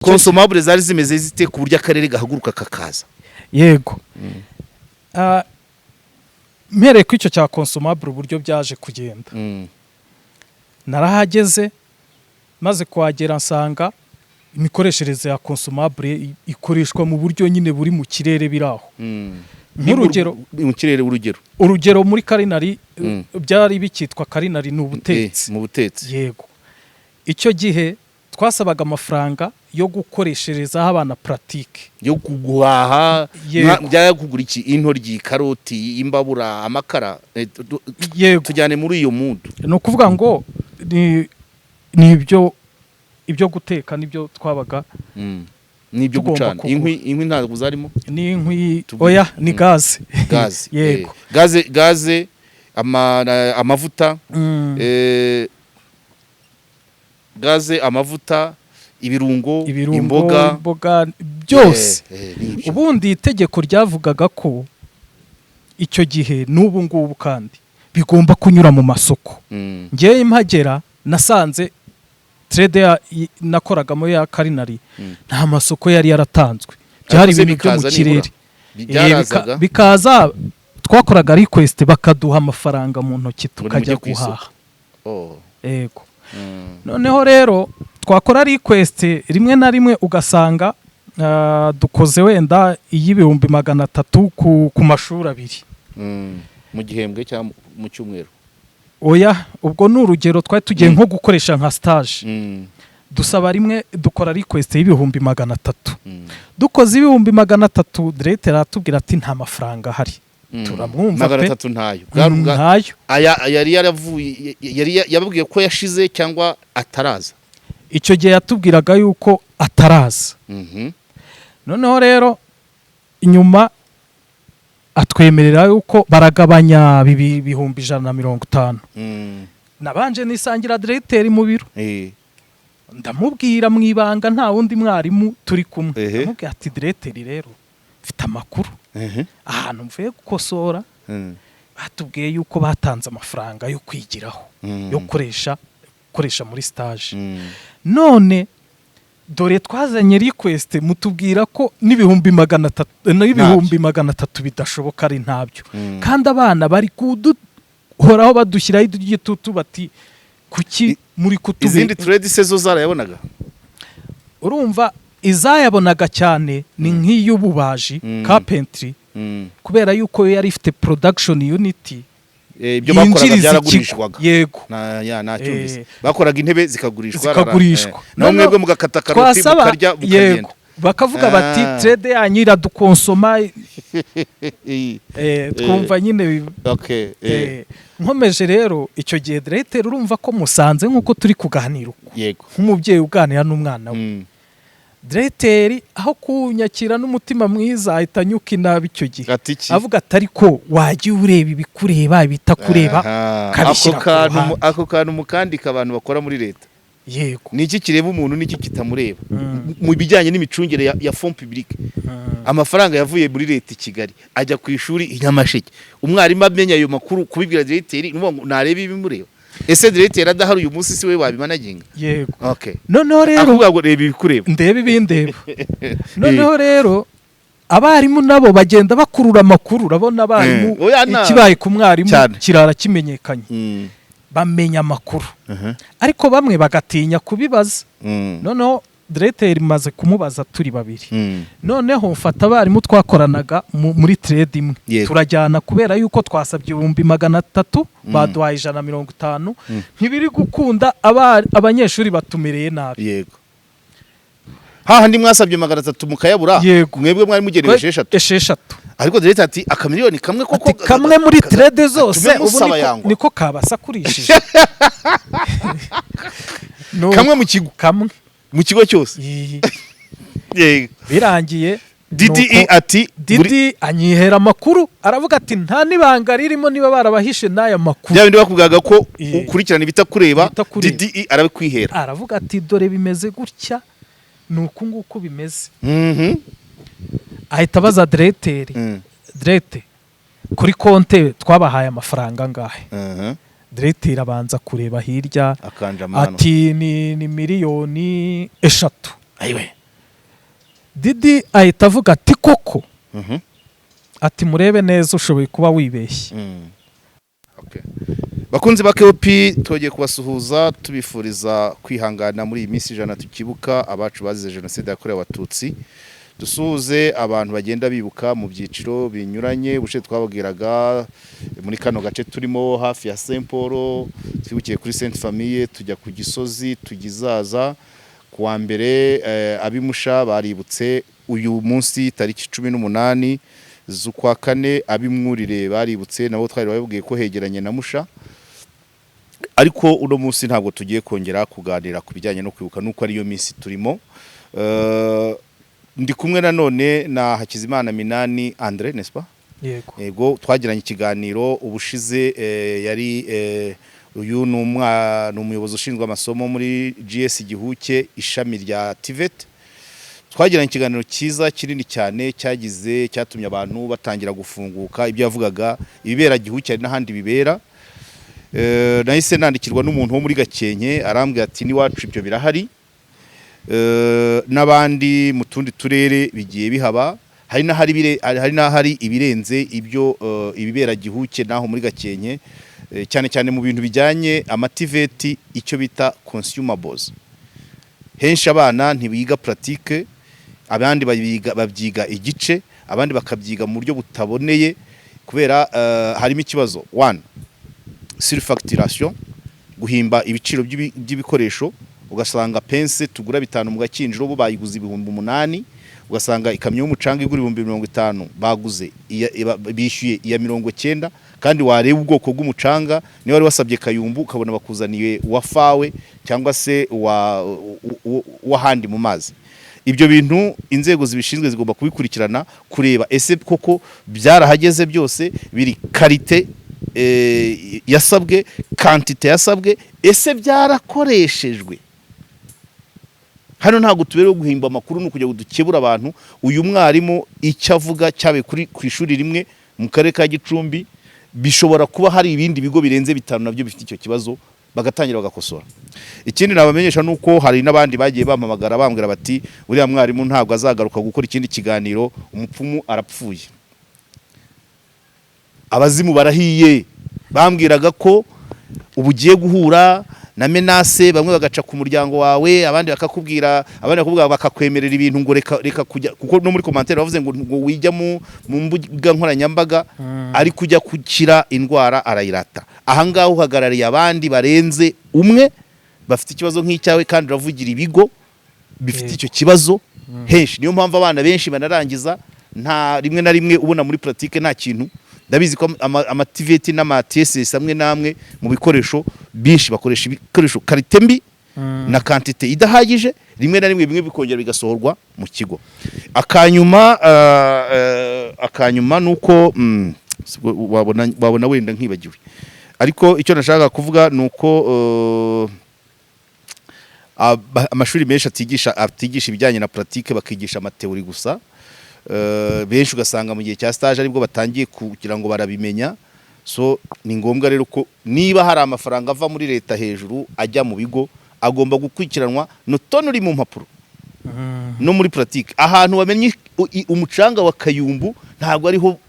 Consommables zari zimeze zite ku buryo akarere gahaguruka kakaza? Yego. Mpereye ku icyo cya consommable, uburyo byaje kugenda, narahageze, maze kuhagera nsanga imikoreshereze ya consommable ikoreshwa mu buryo nyine buri mu kirere, biri aho. Nk'urugero, Mu kirere, urugero? Urugero muri culinary, byari bikitwa culinary, ni ubutetsi. Mu butetsi. Yego. Icyo gihe twasabaga amafaranga yo gukoresherezaho abana pratique. Yo guhaha? Yego. Byaba kugura iki? Intoryi, karoti, imbabura, amakara? Yego. Tujyane muri iyo mood. Ni ukuvuga ngo ni ibyo guteka nibyo twabaga N'ibyo tugomba gucana. kugura. Inkwi ntabwo zarimo? N'inkwi, oya, ni gaze. Gaze. Yego. Gaze, amavuta, gaze, amavuta, ibirungo, ibirungo, imboga. Imboga, byose. Nibyo. Ubundi itegeko ryavugaga ko icyo gihe, n'ubu ngubu kandi, bigomba kunyura mu masoko. Ngewe mpagera nasanze trade nakoragamo ya culinary nta masoko yari yaratanzwe, byari Ariko se ibintu byo mu bikaza kirere. nibura? Byarazaga? Bikaza, twakoraga request bakaduha amafaranga mu ntoki, Ngo nimujye tukajya ku isoko. guhaha. Oh. Yego. Noneho rero twakora request, rimwe na rimwe ugasanga dukoze wenda iy'ibihumbi 300 ku mashuri abiri. Mu gihembwe cyangwa mu cyumweru? Oya, ubwo ni urugero, twari tugiye nko gukoresha nka stage. Dusaba rimwe, dukora request y'ibihumbi 300. Dukoze ibihumbi 300, directeur aratubwira ati: "Nta mafaranga ahari." Turamwumva magana pe. atatu ntayo. Bwari Ntayo. Aya yari yaravuye, yari yababwiye ko yashize cyangwa ataraza? Icyo gihe yatubwiraga yuko ataraza. Noneho rero nyuma atwemerera yuko baragabanya 150,000. Nabanje nisangira directeur mu biro, ndamubwira mu ibanga, nta wundi mwarimu turi kumwe. Ndamubwira ati: "Directeur, rero mfite amakuru, ahantu mvuye gukosora batubwiye yuko batanze amafaranga yo kwigiraho, yo gukoresha muri stage. None dore twazanye request, mutubwira ko n'ibihumbi 300, n'ibihumbi 300 bidashoboka, ari ntabyo. Kandi abana bari kuduhoraho badushyiraho igitutu bati: 'Kuki muri kutube?'" Izindi trade se zo zarayabonaga? Urumva, izayabonaga cyane ni nk'iy'ububaji, carpentry, kubera yuko yo yari ifite production unit Ibyo bakoraga yinjiriza ikigo. byaragurishwaga. Yego. Na ya nacyumvise. Bakoraga intebe zikagurishwa. Zikagurishwa. Naho Noneho mwebwe mugakata karoti, twasaba, mukarya, mukagenda. Yego, bakavuga bati: "Trade yanyu iradukonsoma." Twumva nyine. Nkomeje rero, icyo gihe directeur, urumva ko musanze nk'uko turi kuganira uku, nk'umubyeyi uganira n'umwana we. Directeur aho kunyakira n'umutima mwiza, ahita anyuka inabi icyo gihe. Ati iki? Avuga ati: "Ariko wajya ureba ibikureba, ibitakureba ukabishyira Ako ku kantu ruhande." Ako kantu mukandika, abantu bakora muri leta. Ni iki kireba umuntu n'iki kitamureba mu bijyanye n'imicungire ya fonds public? Amafaranga yavuye muri leta i Kigali ajya ku ishuri i Nyamasheke, umwarimu amenya ayo makuru, kubibwira directeur ni ukuvuga ngo narebe ibimureba. Ese directeur adahari uyu munsi, si we wabimanaginga? Yego. Okay. Noneho rero Akubwira ngo reba ibikureba. Ndebe ibindeba. Noneho rero abarimu nabo bagenda bakurura amakuru. Urabona abarimu, Oya, ikibaye ku mwarimu Cyane. kirara kimenyekanye. Bamenya amakuru, ariko bamwe bagatinya kubibaza. Noneho directeur maze kumubaza turi babiri, noneho mfata abarimu twakoranaga muri trade imwe, turajyana, kubera yuko twasabye 300,000, baduhaye 150, ntibiri gukunda, abanyeshuri batumereye nabi. Yego, hahandi mwasabye 300 mukayabura? Yego. Mwebwe mwari mugenewe esheshatu? Esheshatu. Ariko directeur ati: "Akamiliyoni kamwe koko?" Ati: "Kamwe muri trade zose." Gatume Ubu musaba yangwa. niko kabasakurishije. Kamwe mu kigo? Kamwe. Mu kigo cyose? Iyi. Yego. Birangiye DDE nuko ati Didi anyihera amakuru, aravuga ati: "Nta n'ibanga ririmo niba barabahishe n'aya makuru." Bya bindi bakubwiraga ko ukurikirana ibitakureba. Ibitakureba. DDE arabikwihera. Aravuga ati: "Dore bimeze gutya, ni uku nguku bimeze." Ahita abaza directeur: "Directeur, kuri konte twabahaye amafaranga angahe?" Directeur abanza kureba hirya. Akanja amano. Ati: Ni 3 miliyoni." Ayiwe! Didi ahita avuga ati: "Koko?" Ati: "Murebe neza, ushoboye kuba wibeshye." Okay. Bakunzi ba KOP, twongeye kubasuhuza, tubifuriza kwihangana muri iyi minsi 100 tukibuka abacu bazize Jenoside yakorewe Abatutsi. Dusuhuze abantu bagenda bibuka mu byiciro binyuranye. Ubushize twababwiraga muri kano gace turimo hafi ya Saint Paul, twibukiye kuri Sainte Famille, tujya ku Gisozi, tugizaza ku wa mbere. Abimusha baributse uyu munsi tariki 18 z'ukwa kane, abimwurire baributse nabo, twari bababwiye ko hegeranye na Musha. Ariko uno munsi ntabwo tugiye kongera kuganira ku bijyanye no kwibuka, nuko ariyo minsi turimo. Ndi kumwe nanone na Hakizimana Minani André, n'est-ce pas? Yego. Yego, twagiranye ikiganiro ubushize. Yari uyu ni umuyobozi ushinzwe amasomo muri GS Gihuke, ishami rya TVET. Twagiranye ikiganiro cyiza kinini cyane, cyagize cyatumye abantu batangira gufunguka. Ibyo yavugaga, ibibera Gihuke hari n'ahandi bibera. Nahise nandikirwa n'umuntu wo muri Gakenke, arambwira ati: "N'iwacu ibyo birahari." N'abandi mu tundi turere bigiye bihaba, hari n'ahari ibirenze ibyo, ibibera Gihuke naho muri Gakenke, cyane cyane mu bintu bijyanye ama TVET, icyo bita consumables. Henshi abana ntibiga pratique, abandi babyiga igice, abandi bakabyiga mu buryo butaboneye, kubera harimo ikibazo one, surfacturation, guhimba ibiciro by'ibikoresho. Ugasanga pince tugura 5 mu Gakinjiro bo bayiguze 8000, ugasanga ikamyo y'umucanga igura 50,000 baguze bishyuye iya 90. Kandi wareba ubwoko bw'umucanga, niba wari wasabye Kayumbu ukabona bakuzaniye uwa Fawe cyangwa se uw'ahandi mu mazi. Ibyo bintu inzego zibishinzwe zigomba kubikurikirana, kureba ese koko byarahageze byose, biri qualité yasabwe, quantité yasabwe, ese byarakoreshejwe? Hano ntabwo tuberewe guhimba amakuru, ni ukugira ngo dukebure abantu. Uyu mwarimu icyo avuga cyabaye kuri ku ishuri rimwe mu karere ka Gicumbi, bishobora kuba hari ibindi bigo birenze 5 nabyo bifite icyo kibazo, bagatangira bagakosora. Ikindi nabamenyesha ni uko hari n'abandi bagiye bampamagara bambwira bati: "Uriya mwarimu ntabwo azagaruka gukora ikindi kiganiro, umupfumu arapfuye, abazimu barahiye." Bambwiraga ko ubu ugiye guhura na menace, bamwe bagaca ku muryango wawe, abandi bakakubwira, abandi bakakubwira, bakakwemerera ibintu ngo reka reka kujya, kuko no muri commentaire bavuze ngo wijya mu mbuga nkoranyambaga, ariko ujya gukira indwara arayirata. Ahangaha uhagarariye abandi barenze umwe bafite ikibazo nk'icyawe, kandi uravugira ibigo bifite icyo kibazo henshi. Niyo mpamvu abana benshi banarangiza nta rimwe na rimwe ubona muri pratique nta kintu. Ndabizi ko ama TVET n'ama TSS amwe n'amwe mu bikoresho byinshi bakoresha ibikoresho qualité mbi na quantité idahagije, rimwe na rimwe bimwe bikongera bigasohorwa mu kigo. Akanyuma nuko wabona wenda nkibagiwe, ariko icyo nashakaga kuvuga ni uko amashuri menshi atigisha ibijyanye na pratique, bakigisha ama théorie gusa. Benshi ugasanga mu gihe cya stage aribwo batangiye kugira ngo barabimenya. So ni ngombwa rero ko niba hari amafaranga ava muri leta hejuru ajya mu bigo, agomba gukurikiranwa notone uri mu mpapuro no muri pratique. Ahantu wamenye umucanga wa Kayumbu ntabwo ariho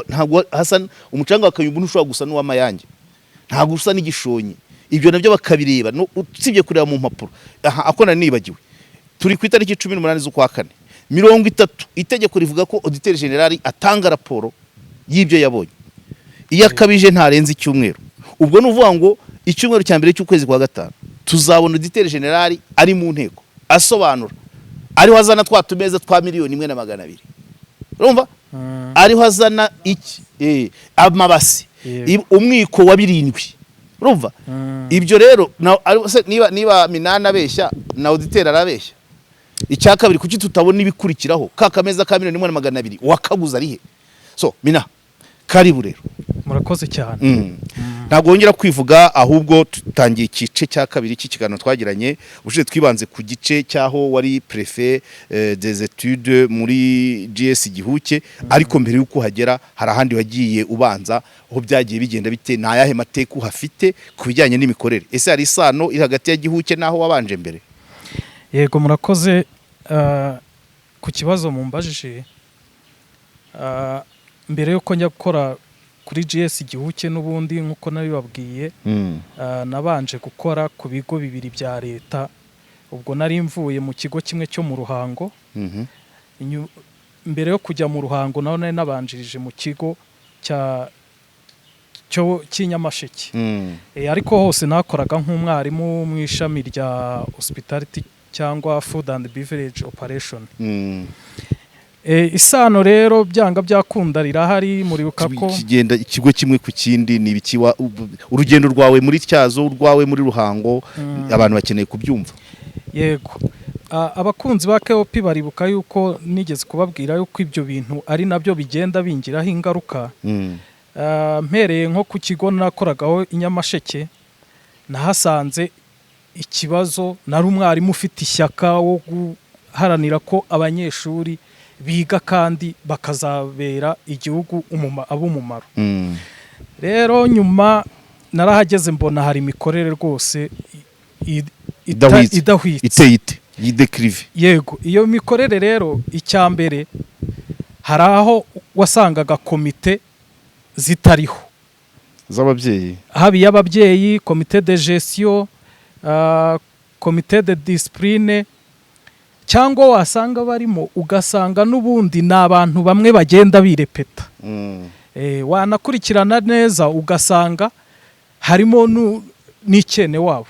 ntabwo hasa. Umucanga wa Kayumbu ntushobora gusa n'uw'Amayange, ntabwo usa n'igishonyi. Ibyo nabyo bakabireba, no usibye kureba mu mpapuro. Aha ako nari nibagiwe, turi ku itariki 18 z'ukwa kane, 30, itegeko rivuga ko auditeur général atanga raporo y'ibyo yabonye. Iyo akabije ntarenze icyumweru. Ubwo ni ukuvuga ngo icyumweru cya mbere cy'ukwezi kwa gatanu tuzabona auditeur général ari mu nteko asobanura, ariho azana twa tumeza twa 1,200,000, urumva, ariho azana iki, amabasi, umwiko wa 7, urumva. Ibyo rero niba Minani abeshya na auditeur arabeshya. Icya kabiri, kuki tutabona ibikurikiraho? Ka kameza ka 1,200,000 wakaguze ari he? So Mina, karibu rero. Murakoze cyane. Ntabwo wongera kwivuga, ahubwo tutangiye igice cya kabiri cy'ikiganiro twagiranye ubushize. Twibanze ku gice cy'aho wari préfet des études muri GS Gihuke, ariko mbere y'uko uhagera hari ahandi wagiye ubanza. Aho byagiye bigenda bite? Ni ayahe mateka uhafite ku bijyanye n'imikorere? Ese hari isano iri hagati ya Gihuke n'aho wabanje mbere? Yego, murakoze. Ku kibazo mumbajije, mbere yuko njya gukora kuri GS Gihuke, n'ubundi nk'uko nabibabwiye, nabanje gukora ku bigo bibiri bya leta. Ubwo nari mvuye mu kigo kimwe cyo mu Ruhango. Mbere yo kujya mu Ruhango naho nari nabanjirije mu kigo cyo cy'i Nyamasheke. Ariko hose nakoraga nk'umwarimu mu ishami rya hospitality cyangwa food and beverage operation. Isano rero byanga byakunda rirahari. Muribuka ko Kigenda ikigo kimwe ku kindi ni ibiki? Urugendo rwawe muri Tyazo, urwawe muri Ruhango, abantu bakeneye kubyumva. Yego. Abakunzi ba KOP baribuka yuko nigeze kubabwira yuko ibyo bintu ari nabyo bigenda bingiraho ingaruka. Mpereye nko ku kigo nakoragaho i Nyamasheke, nahasanze ikibazo. Nari umwarimu ufite ishyaka wo guharanira ko abanyeshuri biga kandi bakazabera igihugu ab'umumaro. Rero nyuma narahageze mbona hari imikorere rwose Idahwitse. Idahwitse. Iteye ite? Yidécrive. Yego, iyo mikorere rero, icya mbere hari aho wasangaga komite zitariho. Z'ababyeyi? Haba iy'ababyeyi, comité de gestion, comité de discipline, cyangwa wasanga barimo ugasanga n'ubundi ni abantu bamwe bagenda birepeta. Wanakurikirana neza ugasanga harimo n'ikene wabo,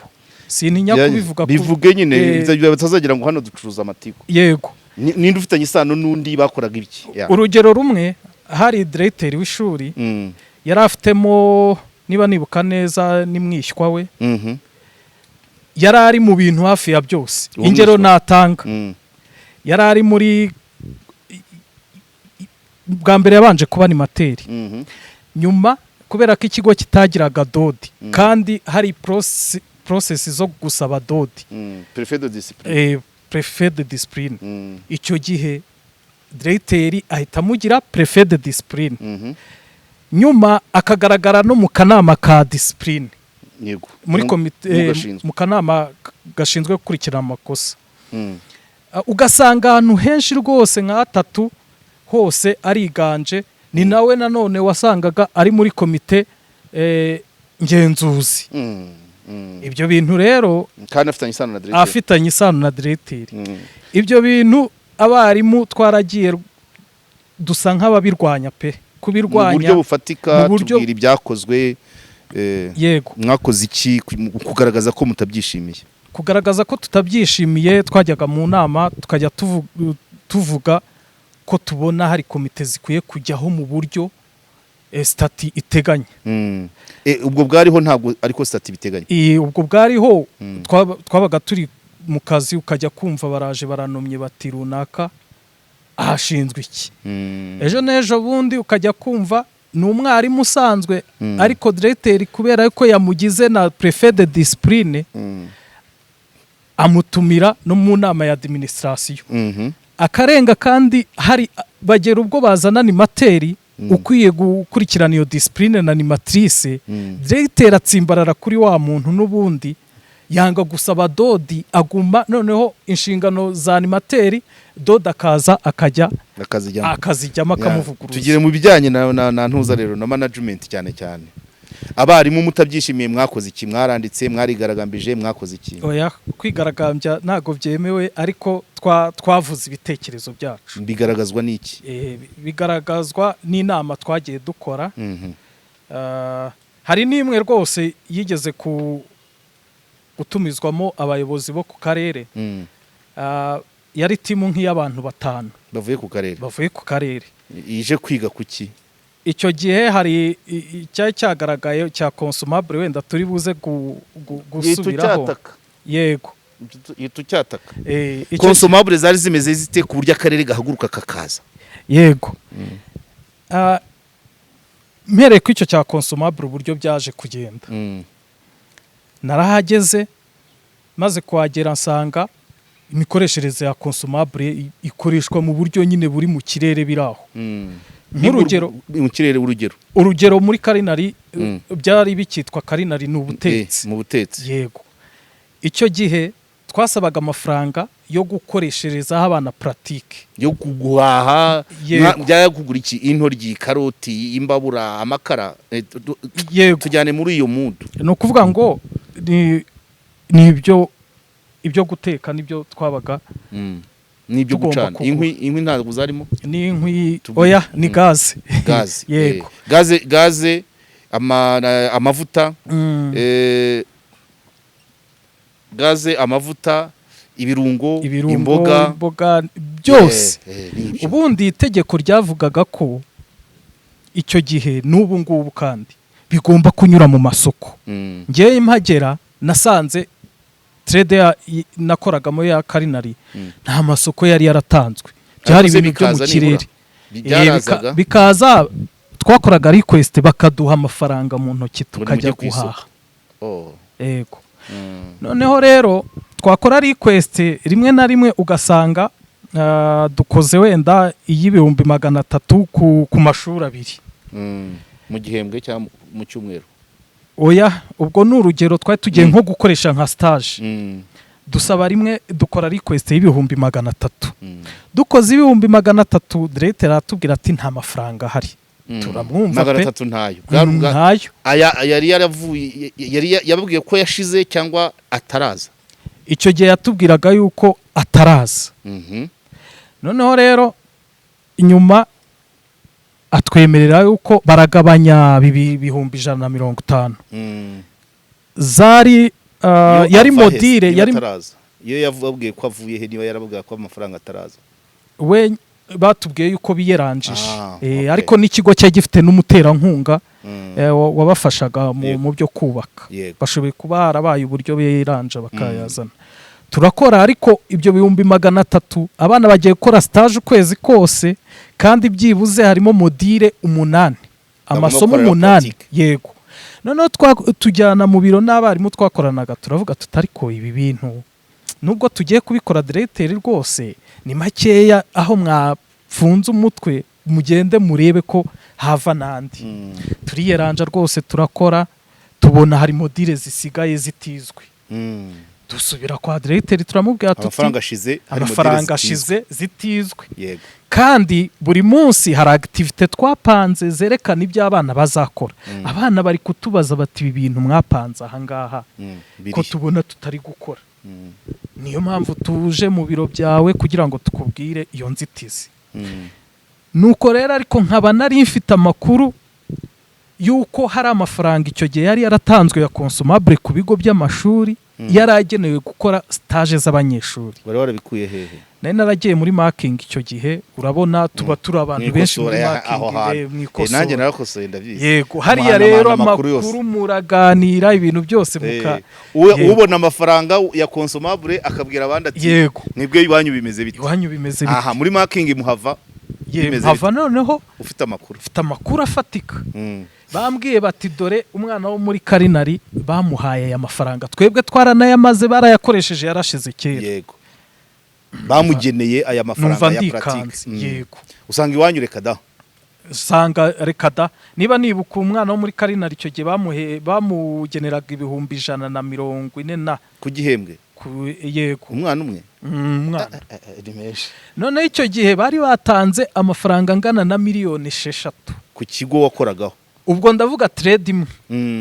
sintinya kubivuga. Bivuge nyine, batazagira ngo hano ducuruza amatiku. Yego. Ninde ufitanye isano n'undi, bakoraga ibiki? Ya. Urugero rumwe, hari diregiteri w'ishuri, yari afitemo, niba nibuka neza, ni mwishywa we. Yari ari mu bintu hafi ya byose. Uwo Ingero mwishywa. natanga, yari ari muri, bwa mbere yabanje kuba animateur. Nyuma kubera ko ikigo kitagiraga DOD kandi hari process zo gusaba DOD, Préfet de discipline. Préfet de discipline. Icyo gihe diregiteri ahita amugira préfet de discipline. Nyuma akagaragara no mu kanama ka discipline, muri komite, Mu gashinzwe. mu kanama gashinzwe gukurikirana amakosa. Ugasanga ahantu henshi rwose nka hatatu hose ariganje. Ni nawe nanone wasangaga ari muri komite ngenzuzi. Ibyo bintu rero, Kandi afitanye isano na diregiteri. Afitanye isano na diregiteri. Ibyo bintu abarimu twaragiye dusa nk'ababirwanya pe. Mu Kubirwanya buryo bufatika, mu buryo- tubwira ibyakozwe. Yego. Mwakoze iki mu kugaragaza ko mutabyishimiye? Kugaragaza ko tutabyishimiye, twajyaga mu nama tukajya tuvuga ko tubona hari komite zikwiye kujyaho mu buryo statut iteganya. Ubwo bwariho ntabwo ariko statut biteganya. Ubwo bwariho, twabaga turi mu kazi, ukajya kumva baraje baranomye bati runaka ahashinzwe iki. Ejo n'ejo bundi ukajya kumva ni umwarimu usanzwe, ariko diregiteri kubera ko yamugize na préfet de discipline, amutumira no mu nama ya administration, akarenga. Kandi hari bagera ubwo bazana animateur ukwiye gukurikirana iyo discipline na animatrice, diregiteri atsimbarara kuri wa muntu n'ubundi, yanga gusaba DOD, aguma noneho inshingano za animateur, DOD akaza akajya akazijyamo. Akazijyamo, akamuvuguruza. Tugire mu bijyanye na ntuza rero, na management cyane cyane. Abarimu mutabyishimiye mwakoze iki? Mwaranditse, mwarigaragambije, mwakoze iki? Oya, kwigaragambya ntabwo byemewe, ariko twavuze ibitekerezo byacu. Bigaragazwa n'iki? Bigaragazwa n'inama twagiye dukora. Hari n'imwe rwose yigeze ku gutumizwamo abayobozi bo ku karere. Yari team nk'iy'abantu batanu bavuye ku karere. Bavuye ku karere. Ije kwiga kuki? Icyo gihe hari icyari cyagaragaye cya consumable, wenda turi buze gusubiraho. Cyataka. Yego. Cyataka. Icyo Consumable zari zimeze zite ku buryo akarere gahaguruka kakaza? Yego. Mpereye ko icyo cya consumable, uburyo byaje kugenda, narahageze, maze kuhagera nsanga imikoreshereze ya consumable ikoreshwa mu buryo nyine buri mu kirere, biri aho. Nk'urugero, Mu kirere, urugero? Urugero muri culinary, byari bikitwa culinary, ni ubutetsi. Mu butetsi. Yego, icyo gihe Twasabaga amafaranga yo gukoresherezaho abana pratique. Yo guhaha? Yego. Byajya kugura iki? Intoryi, karoti, imbabura, amakara, Yego. tujyane muri iyo mood. Ni ukuvuga ngo ni ibyo guteka nibyo twabaga N'ibyo tugomba gucana. kugura. Inkwi ntabwo zarimo? N'inkwi, oya, ni gaze. Gaze. Yego. Gaze, amavuta, gaze, amavuta, ibirungo, Ibirungo, imboga. Imboga, byose. Nibyo. Ubundi itegeko ryavugaga ko icyo gihe, n'ubu ngubu kandi, bigomba kunyura mu masoko. Ngewe mpagera nasanze trade nakoragamo ya culinary nta masoko yari yaratanzwe, byari Ariko se ibintu byo mu bikaza kirere. nibura? Byarazaga? Bikaza, twakoraga request bakaduha amafaranga mu ntoki, Ngo nimujye tukajya ku isoko. guhaha. Oh. Yego. Noneho rero twakora request, rimwe na rimwe ugasanga dukoze wenda iy'ibihumbi 300 ku mashuri abiri. Mu gihembwe cyangwa mu cyumweru? Oya, ubwo ni urugero, twari tugiye nko gukoresha nka stage. Dusaba rimwe, dukora request y'ibihumbi 300. Dukoze ibihumbi 300, directeur aratubwira ati: "Nta mafaranga ahari." Turamwumva Magana pe. atatu ntayo. Bwari Ntayo. Aya yari yaravuye, yari yababwiye ko yashize cyangwa ataraza? Icyo gihe yatubwiraga yuko ataraza. Noneho rero nyuma atwemerera yuko baragabanya 150,000. Zari Iyo yari ava he se? module Niba yari ataraza, iyo yababwiye ko avuye he, niba yarababwiye ko amafaranga ataraza? We batubwiye yuko biyeranjije. Ah, okay. Ariko n'ikigo cyari gifite n'umuterankunga wabafashaga mu byo kubaka. Bashoboye kuba harabaye uburyo biranja bakayazana, turakora. Ariko ibyo 300,000, abana bagiye gukora stage ukwezi kose, kandi byibuze harimo module 8, amasomo gukorera 8. pratique. Yego. Noneho tujyana mu biro n'abarimu twakoranaga, turavuga tutari ko ibi bintu nubwo tugiye kubikora, directeur rwose ni makeya, aho mwafunze umutwe mugende murebe ko hava n'andi. Turiyeranja rwose, turakora, tubona hari module zisigaye zitizwe. Dusubira kwa directeur, turamubwira tuti Amafaranga ashize hari module amafaranga zitizwe. ashize zitizwe, kandi buri munsi hari activité twapanze zerekana ibyo abana bazakora. Abana bari kutubaza bati: "Ibi bintu mwapanze ahangaha Biri. ko tubona tutari gukora? Niyo mpamvu tuje mu biro byawe kugira ngo tukubwire iyo nzitizi." Nuko rero, ariko nkaba nari mfite amakuru y'uko hari amafaranga icyo gihe yari yaratanzwe ya consommable ku bigo by'amashuri, yari agenewe gukora stage z'abanyeshuri. Wari warabikuye hehe? Nari naragiye muri marking icyo gihe, urabona tuba turi abantu benshi muri Mwikosora aho marking. hantu. Mu Nanjye ikosora. narakosoye, ndabizi. Yego, hariya Muhanahana rero amakuru yose. amakuru, muraganira ibintu byose muka Ubona amafaranga ya consommable akabwira abandi ati: "Mwebwe iwanyu bimeze bite?" "Iwanyu bimeze bite?" Aha muri marking muhava bimeze Mpava noneho ufite amakuru. Mfite amakuru afatika. Bambwiye bati: "Dore umwana wo muri culinary bamuhaye aya mafaranga, twebwe twaranayamaze, barayakoresheje, yarashize kera." Yego, bamugeneye aya Numva mafaranga ya ndikanze. pratique. Yego. Usanga iwanyu reka da. Usanga reka da. Niba nibuka, umwana wo muri culinary icyo gihe bamugeneraga 140,000 na Ku gihembwe? Yego. Umwana umwe? Umwana. Ni menshi. Noneho icyo gihe bari batanze amafaranga angana na miliyoni 6 Ku kigo wakoragaho? Ubwo ndavuga trade imwe,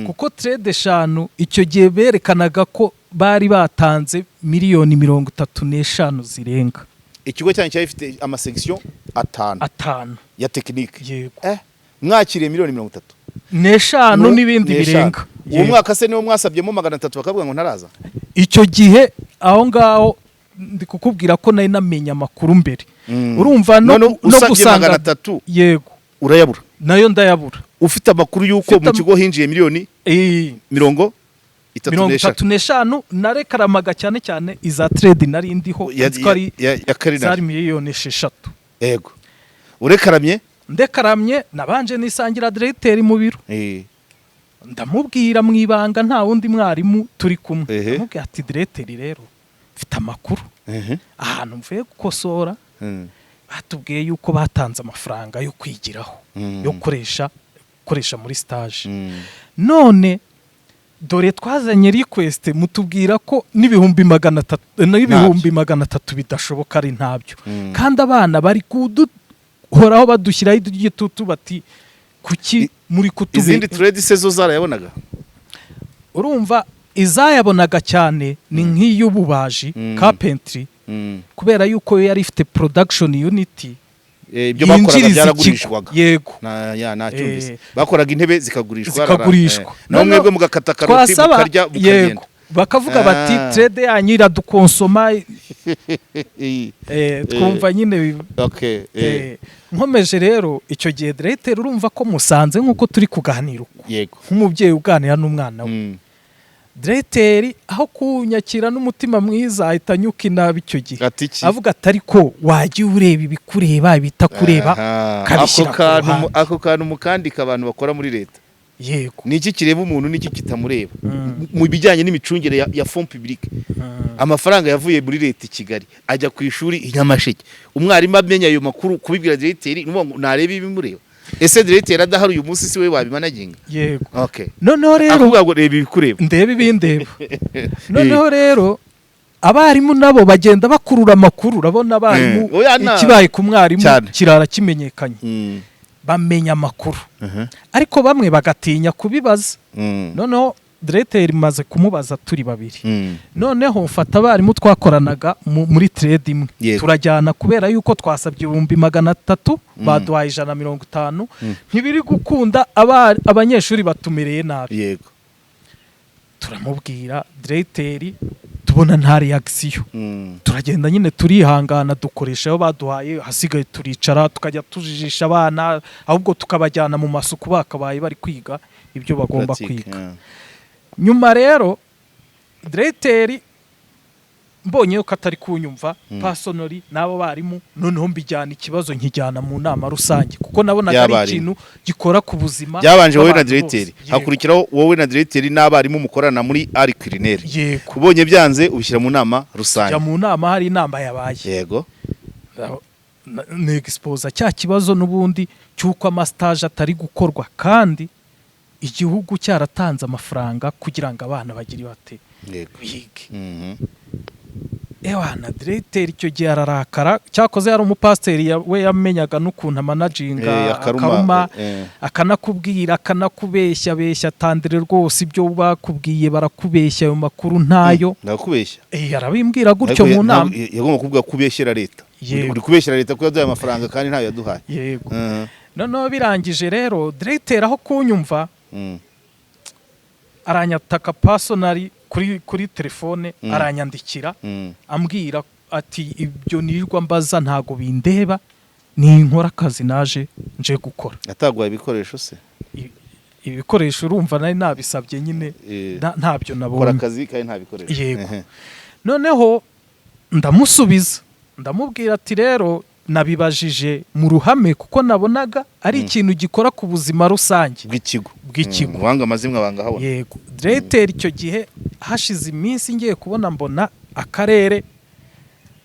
kuko trade 5 icyo gihe berekanaga ko bari batanze miliyoni 35 zirenga. Ikigo cyanyu cyari gifite amasection 5 5. ya technique? Yego. Mwakiriye miliyoni 30 N'eshanu n'ibindi N'eshanu. birenga. Uwo Yego. mwaka se niwo mwasabyemo 300 bakavuga ngo ntaraza? Icyo gihe aho ngaho ndi kukubwira ko nari namenye amakuru mbere. Urumva no, None no usabye gusanga 300 Yego. urayabura? Nayo ndayabura. Ufite amakuru y'uko Mfite mu kigo hinjiye miliyoni mirongo itatu mirongo n'eshanu. itatu n'eshanu. Narekaramaga cyane cyane iza trade nari ndiho, nzi ko ari ya culinary. Zari miliyoni 6. Yego, urekaramye. Ndekaramye, nabanje nisangira directeur mu biro. Ndamubwira mu ibanga, nta wundi mwarimu turi kumwe. Ndamubwira ati: "Directeur, rero mfite amakuru, ahantu mvuye gukosora batubwiye yuko batanze amafaranga yo kwigiraho, yo gukoresha muri stage. None Dore twazanye request, mutubwira ko n'ibihumbi 300, n'ibihumbi 300 bidashoboka, ari ntabyo, kandi abana bari kuduhoraho badushyiraho igitutu bati kuki muri kutube. Izindi trade se zo zarayabonaga? Urumva, izayabonaga cyane ni nk'iy'ububaji, carpentry, kubera yuko yo yari ifite production unit Ibyo bakoraga yinjiriza ikigo. byaragurishwaga. Yego. Na ya nacyumvise. Bakoraga intebe zikagurishwa. Zikagurishwa. Naho Noneho mwebwe mugakata karoti, twasaba, mukarya, yego, mukagenda. Bakavuga bati trade yanyu iradukonsoma. Twumva nyine nkomeje rero, icyo gihe directeur, urumva ko musanze nk'uko turi kuganira uku, nk'umubyeyi uganira n'umwana we. Directeur aho kunyakira n'umutima mwiza, ahita anyuka inabi icyo gihe. Ati iki? Avuga ati: "Ariko wajya ureba ibikureba, ibitakureba ukabishyira Ako ku kantu ruhande." Ako kantu mukandika abantu bakora muri leta. Ni iki kireba umuntu n'iki kitamureba mu bijyanye n'imicungire ya fonds public? Amafaranga yavuye muri leta i Kigali ajya ku ishuri i Nyamasheke, umwarimu amenya ayo makuru, kubibwira directeur ni ukuvuga ngo narebe ibimureba. Ese directeur adahari uyu munsi, si we wabimanaginga? Yego. Okay. Noneho rero Akubwira ngo reba ibikureba. Ndebe ibindeba. Noneho rero abarimu nabo bagenda bakurura amakuru. Urabona abarimu, Oya, ikibaye ku mwarimu Cyane. kirara kimenyekanye. Bamenya amakuru, ariko bamwe bagatinya kubibaza. Noneho directeur maze kumubaza turi babiri, noneho mfata abarimu twakoranaga muri trade imwe, turajyana, kubera yuko twasabye 300,000, baduhaye 150, ntibiri gukunda, abanyeshuri batumereye nabi. Turamubwira directeur, tubona nta réaction. Turagenda nyine, turihangana, dukoresha ayo baduhaye, hasigaye turicara, tukajya tujijisha abana, ahubwo tukabajyana mu masuku bakabaye bari kwiga ibyo bagomba Pratique, kwiga. Nyuma rero directeur mbonye yuko atari kunyumva personally n'abo barimu, noneho mbijyana ikibazo, nkijyana mu nama rusange, kuko nabonaga ari Y'abarimu. ikintu gikora ku buzima Byabanje wowe na bw'abantu directeur, bose. Yego. hakurikiraho wowe na directeur n'abarimu mukorana muri art culinaire. Yego. Ubonye byanze, ubishyira mu nama rusange. Jya mu nama, hari inama yabaye. Nexposa cya kibazo n'ubundi cy'uko amastage atari gukorwa kandi igihugu cyaratanze amafaranga kugira ngo abana bagire bate, bige. Ewa na directeur icyo gihe ararakara. Cyakoze yari umupasiteri, we yamenyaga n'ukuntu amanaginga akaruma, akaruma, akanakubwira, akanakubeshya beshya, atandire rwose ibyo bakubwiye barakubeshya, ayo makuru ntayo. Ndakubeshya. Arabimbwira gutyo Ariko mu nama. Yagomba kuvuga ko ubeshyera leta. Yego. Uri kubeshyera leta ko yaduhaye amafaranga kandi ntayo yaduhaye. Yego. Noneho birangije rero, directeur aho kunyumva, aranyataka personally kuri telefone, aranyandikira, ambwira ati: "Ibyo nirirwa mbaza ntago bindeba, ni nkora akazi naje nje gukora." Ataguhaye ibikoresho se? Ibikoresho urumva nari nabisabye nyine, ntabyo Kora nabonye. akazi kandi nta bikoresho. Yego. Noneho ndamusubiza, ndamubwira ati: "Rero nabibajije mu ruhame kuko nabonaga ari ikintu gikora ku buzima rusange bw'ikigo. Bw'ikigo." Wanga amazimwe banga habona. Yego. Directeur icyo gihe, hashize iminsi, ngiye kubona mbona akarere,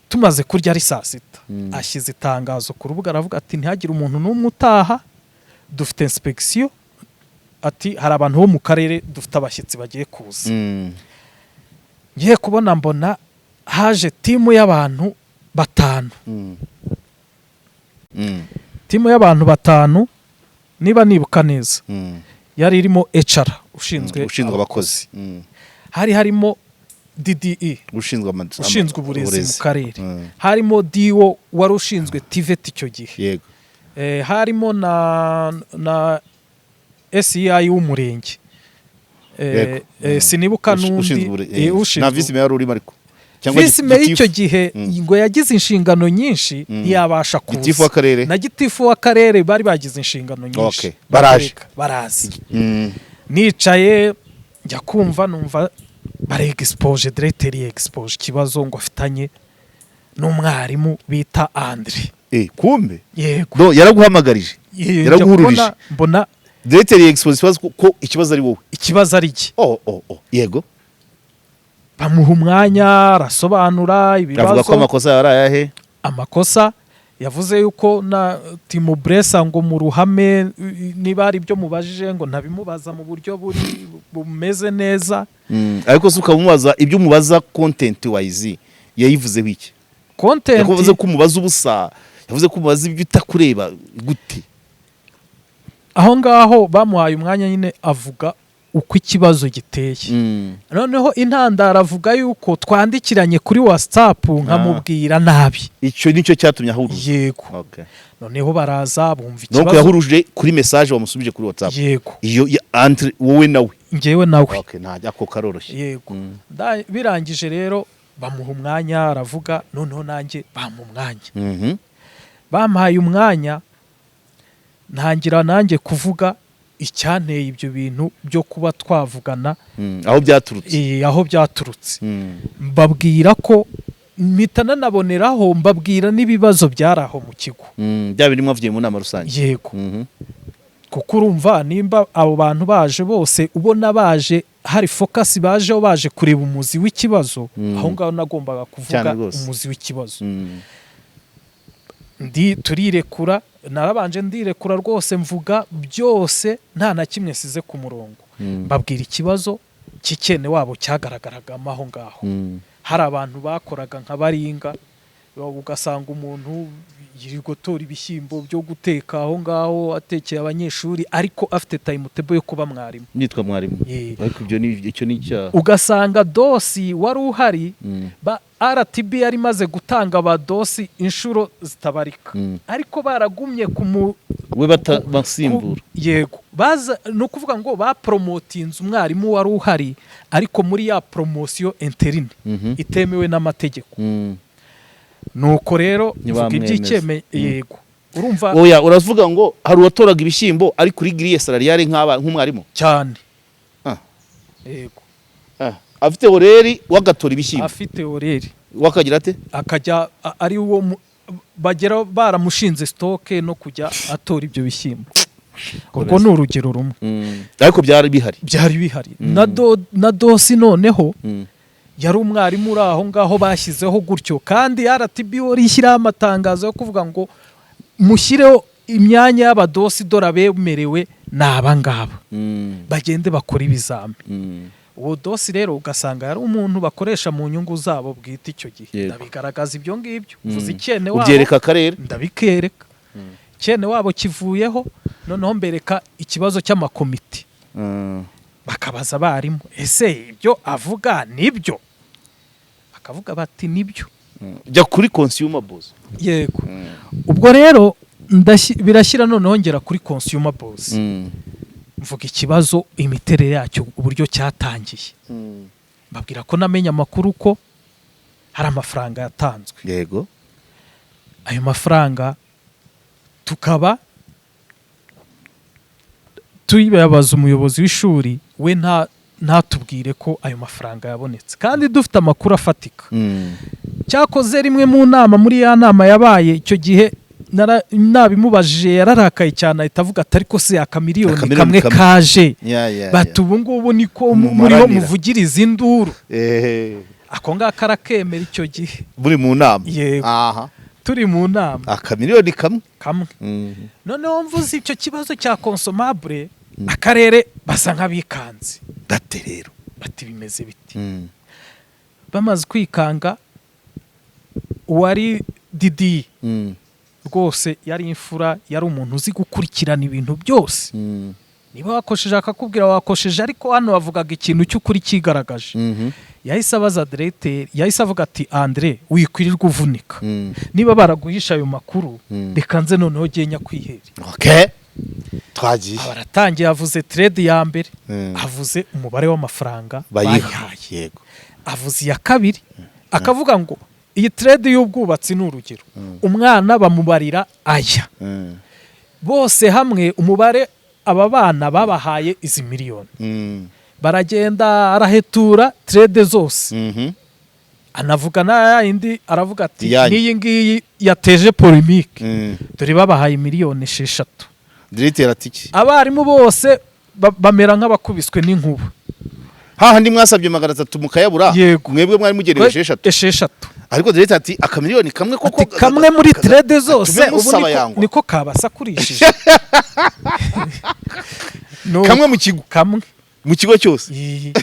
tumaze kurya ari saa sita, ashyize itangazo ku rubuga, aravuga ati: "Ntihagire umuntu n'umwe utaha, dufite inspection." Ati: "Hari abantu bo mu karere, dufite abashyitsi bagiye kuza." Ngiye kubona mbona haje team y'abantu batanu. Team y'abantu batanu, niba nibuka neza, yari irimo HR ushinzwe Ushinzwe abakozi. Hari harimo DDE Ushinzwe ushinzwe uburezi mu karere, harimo DO wari ushinzwe TVET icyo gihe, harimo na SEI w'umurenge. Sinibuka n'undi. Ushinzwe ushinzwe nta vice mayor urimo ariko, cyangwa Vice mayor gitifu? icyo gihe ngo yagize inshingano nyinshi, ntiyabasha kuza. Gitifu w'akarere? Na gitifu w'akarere, bari bagize inshingano nyinshi. Okay. Baraje. Barazi. Nicaye, njya kumva numva baregispoje, directeur yexpoje ikibazo ngo afitanye n'umwarimu bita Andre. Kumbe Yego. Do yaraguhamagarije? Njya Yaraguhururije? kubona mbona Directeur expose ikibazo ko ikibazo ari wowe. Ikibazo ari iki. Oh, yego. Bamuha umwanya, arasobanura Avuga ko ibibazo. amakosa yari ayahe? Amakosa yavuze yuko na Timu Bresa ngo mu ruhame, niba hari ibyo mubajije ngo ntabimubaza mu buryo buri bumeze neza. Ariko se ukamubaza ibyo umubaza, content wise yayivuzeho iki? Content Yavuze ko umubaza ubusa, yavuze ko umubaza ibyo utakureba gute? Aho ngaho bamuhaye umwanya nyine, avuga uko ikibazo giteye. Noneho intandaro avuga yuko twandikiranye kuri WhatsApp nkamubwira nabi. Icyo nicyo cyatumye ahuruza? Yego. Noneho baraza bumva Donc ikibazo. yahuruje kuri message wamusubije kuri WhatsApp? Yego. Iyo entre wowe nawe? Njyewe nawe. Okay, nta ako karoroshye. Yego. Birangije rero bamuha umwanya aravuga, noneho nanjye bampa umwanya. Bampaye umwanya, ntangira nanjye kuvuga icyanteye ibyo bintu byo kuba twavugana. Aho byaturutse. Aho byaturutse. Mbabwira ko mpita nanaboneraho mbabwira n'ibibazo byari aho mu kigo. Bya bindi mwavugiye mu nama rusange? Yego. Kuko urumva nimba abo bantu baje bose, ubona baje hari focus, bajeho baje kureba umuzi w'ikibazo, aho ngaho nagombaga kuvuga Cyane rwose. umuzi w'ikibazo. Ndi turirekura, narabanje ndirekura rwose, mvuga byose nta na kimwe size ku murongo. Mbabwira ikibazo cy'ikene wabo cyagaragaragamo aho ngaho. Hari abantu bakoraga nka baringa, ugasanga umuntu yirirwa atora ibishyimbo byo guteka aho ngaho, atekeye abanyeshuri, ariko afite timetable yo kuba mwarimu. Nitwa mwarimu. Ariko ibyo ni icyo ni icyaha. Ugasanga DOS wari uhari, ba RTB yari imaze gutanga aba DOS inshuro zitabarika, ariko baragumye kumu We basimbura. Yego, baza ni ukuvuga ngo bapromotinze umwarimu wari uhari, ariko muri ya promotion interne itemewe n'amategeko. Nuko rero mvuga Ntibamwemeza. iby'icyeme. Yego, urumva. Oya, uravuga ngo hari uwatoraga ibishyimbo ari kuri grille salariale nk'umwarimu? Cyane. Ah. Yego. Ah. Afite horaire, wagatora ibishyimbo? Afite horaire. Wakagira ate? Akajya ari wo bagera baramushinze stock no kujya atora ibyo bishyimbo. Urwo ni urugero rumwe. Ariko byari bihari? Byari bihari. Na DOS noneho yari umwarimu uri aho ngaho bashyizeho gutyo, kandi RTB rishyiraho amatangazo yo kuvuga ngo mushyireho imyanya y'aba DOS, dore abemerewe ni aba ngaba, bagende bakore ibizami. Uwo DOS rero ugasanga yari umuntu bakoresha mu nyungu zabo bwite icyo gihe. Ndabigaragaza ibyo ngibyo, mvuze icyene wabo. Ubyereka akarere? Ndabikereka. Cyene wabo kivuyeho, noneho mbereka ikibazo cy'amakomite. Bakabaza abarimu: "Ese ibyo avuga nibyo?" Bakavuga bati: "Nibyo." Jya kuri consumables. Yego. Ubwo rero birashyira, noneho ngera kuri consumables, mvuga ikibazo, imiterere yacyo, uburyo cyatangiye. Mbabwira ko namenye amakuru ko hari amafaranga yatanzwe. Ayo mafaranga tukaba tuyabaza umuyobozi w'ishuri, we ntatubwire ko ayo mafaranga yabonetse kandi dufite amakuru afatika. Cyakoze rimwe mu nama, muri ya nama yabaye icyo gihe, nabimubajije yararakaye cyane, ahita avuga ati: "Ariko se akamiliyoni Akamiliyoni kamwe kamwe. kaje, Ya, bati ubu ngubu niko muriho Mumaranira. muvugiriza induru?" Ako ngako arakemera icyo gihe. Muri mu nama? Yego. Aha. Turi mu nama. Akamiliyoni kamwe. Kamwe. Noneho mvuze icyo kibazo cya consomable, akarere basa nk'abikanze. Date rero. Bati: "Bimeze biti?" Bamaze kwikanga, uwari DDE rwose yari imfura, yari umuntu uzi gukurikirana ibintu byose. Niba wakosheje akakubwira wakosheje, ariko hano bavugaga ikintu cy'ukuri cyigaragaje. Yahise abaza directeur, yahise avuga ati: "Andre, wikwirirwa uvunika. Niba baraguhisha ayo makuru, reka nze noneho genya kwihera." Okay, twagiye. Aba aratangiye, avuze trade ya mbere, avuze umubare w'amafaranga bayiha bayihaye, avuze iya kabiri, akavuga ngo iyi trade y'ubwubatsi ni urugero, umwana bamubarira aya, bose hamwe umubare aba bana babahaye izi miliyoni. Baragenda, arahetura trade zose, anavuga na yindi, aravuga ati Iyanyu. n'iyi ngiyi yateje polémique, dore babahaye miliyoni 6. Directeur ati iki? Abarimu bose bamera nk'abakubiswe n'inkuba. Hahandi mwasabye 300 mukayabura? Yego. Mwebwe mwari mugenewe 6. 6. Ariko directeur ati akamiliyoni kamwe koko? Ati kamwe muri trade zose gatume ubu musaba niko, yangwa. niko kabasakurishije. Kamwe mu kigo? Kamwe. Mu kigo cyose. Iyi.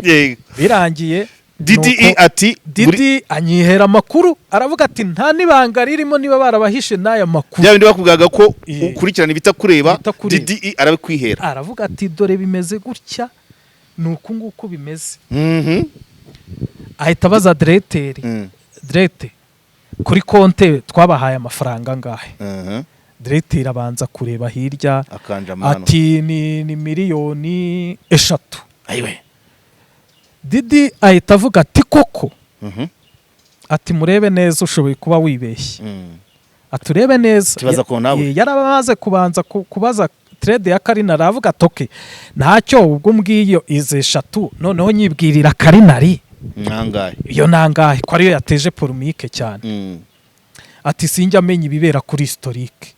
Yego. Birangiye DDE nuko ati Didi anyihera amakuru, aravuga ati nta n'ibanga ririmo niba barabahishe n'aya makuru. Bya bindi bakubwiraga ko ukurikirana ibitakureba. Ibitakureba. DDE arabikwihera. Aravuga ati dore bimeze gutya, ni uku nguku bimeze. Ahita abaza diregiteri: "Diregite, kuri konte twabahaye amafaranga angahe?" Diregiteri abanza kureba hirya. Akanja amano. Ati ni miliyoni 3. Ayiwe. Didi ahita avuga ati koko? Ati murebe neza, ushoboye kuba wibeshye. Aturebe neza. Tubaza ko nawe. Yaramaze kubanza kubaza trade ya Karinari, aravuga ati okay, ntacyo, ubwo mbwiyo izi eshatu, noneho nyibwirira Karinari. Nangahe? Iyo nangahe, ko ariyo yateje polémique cyane? Ati sinjya amenya ibibera kuri historique.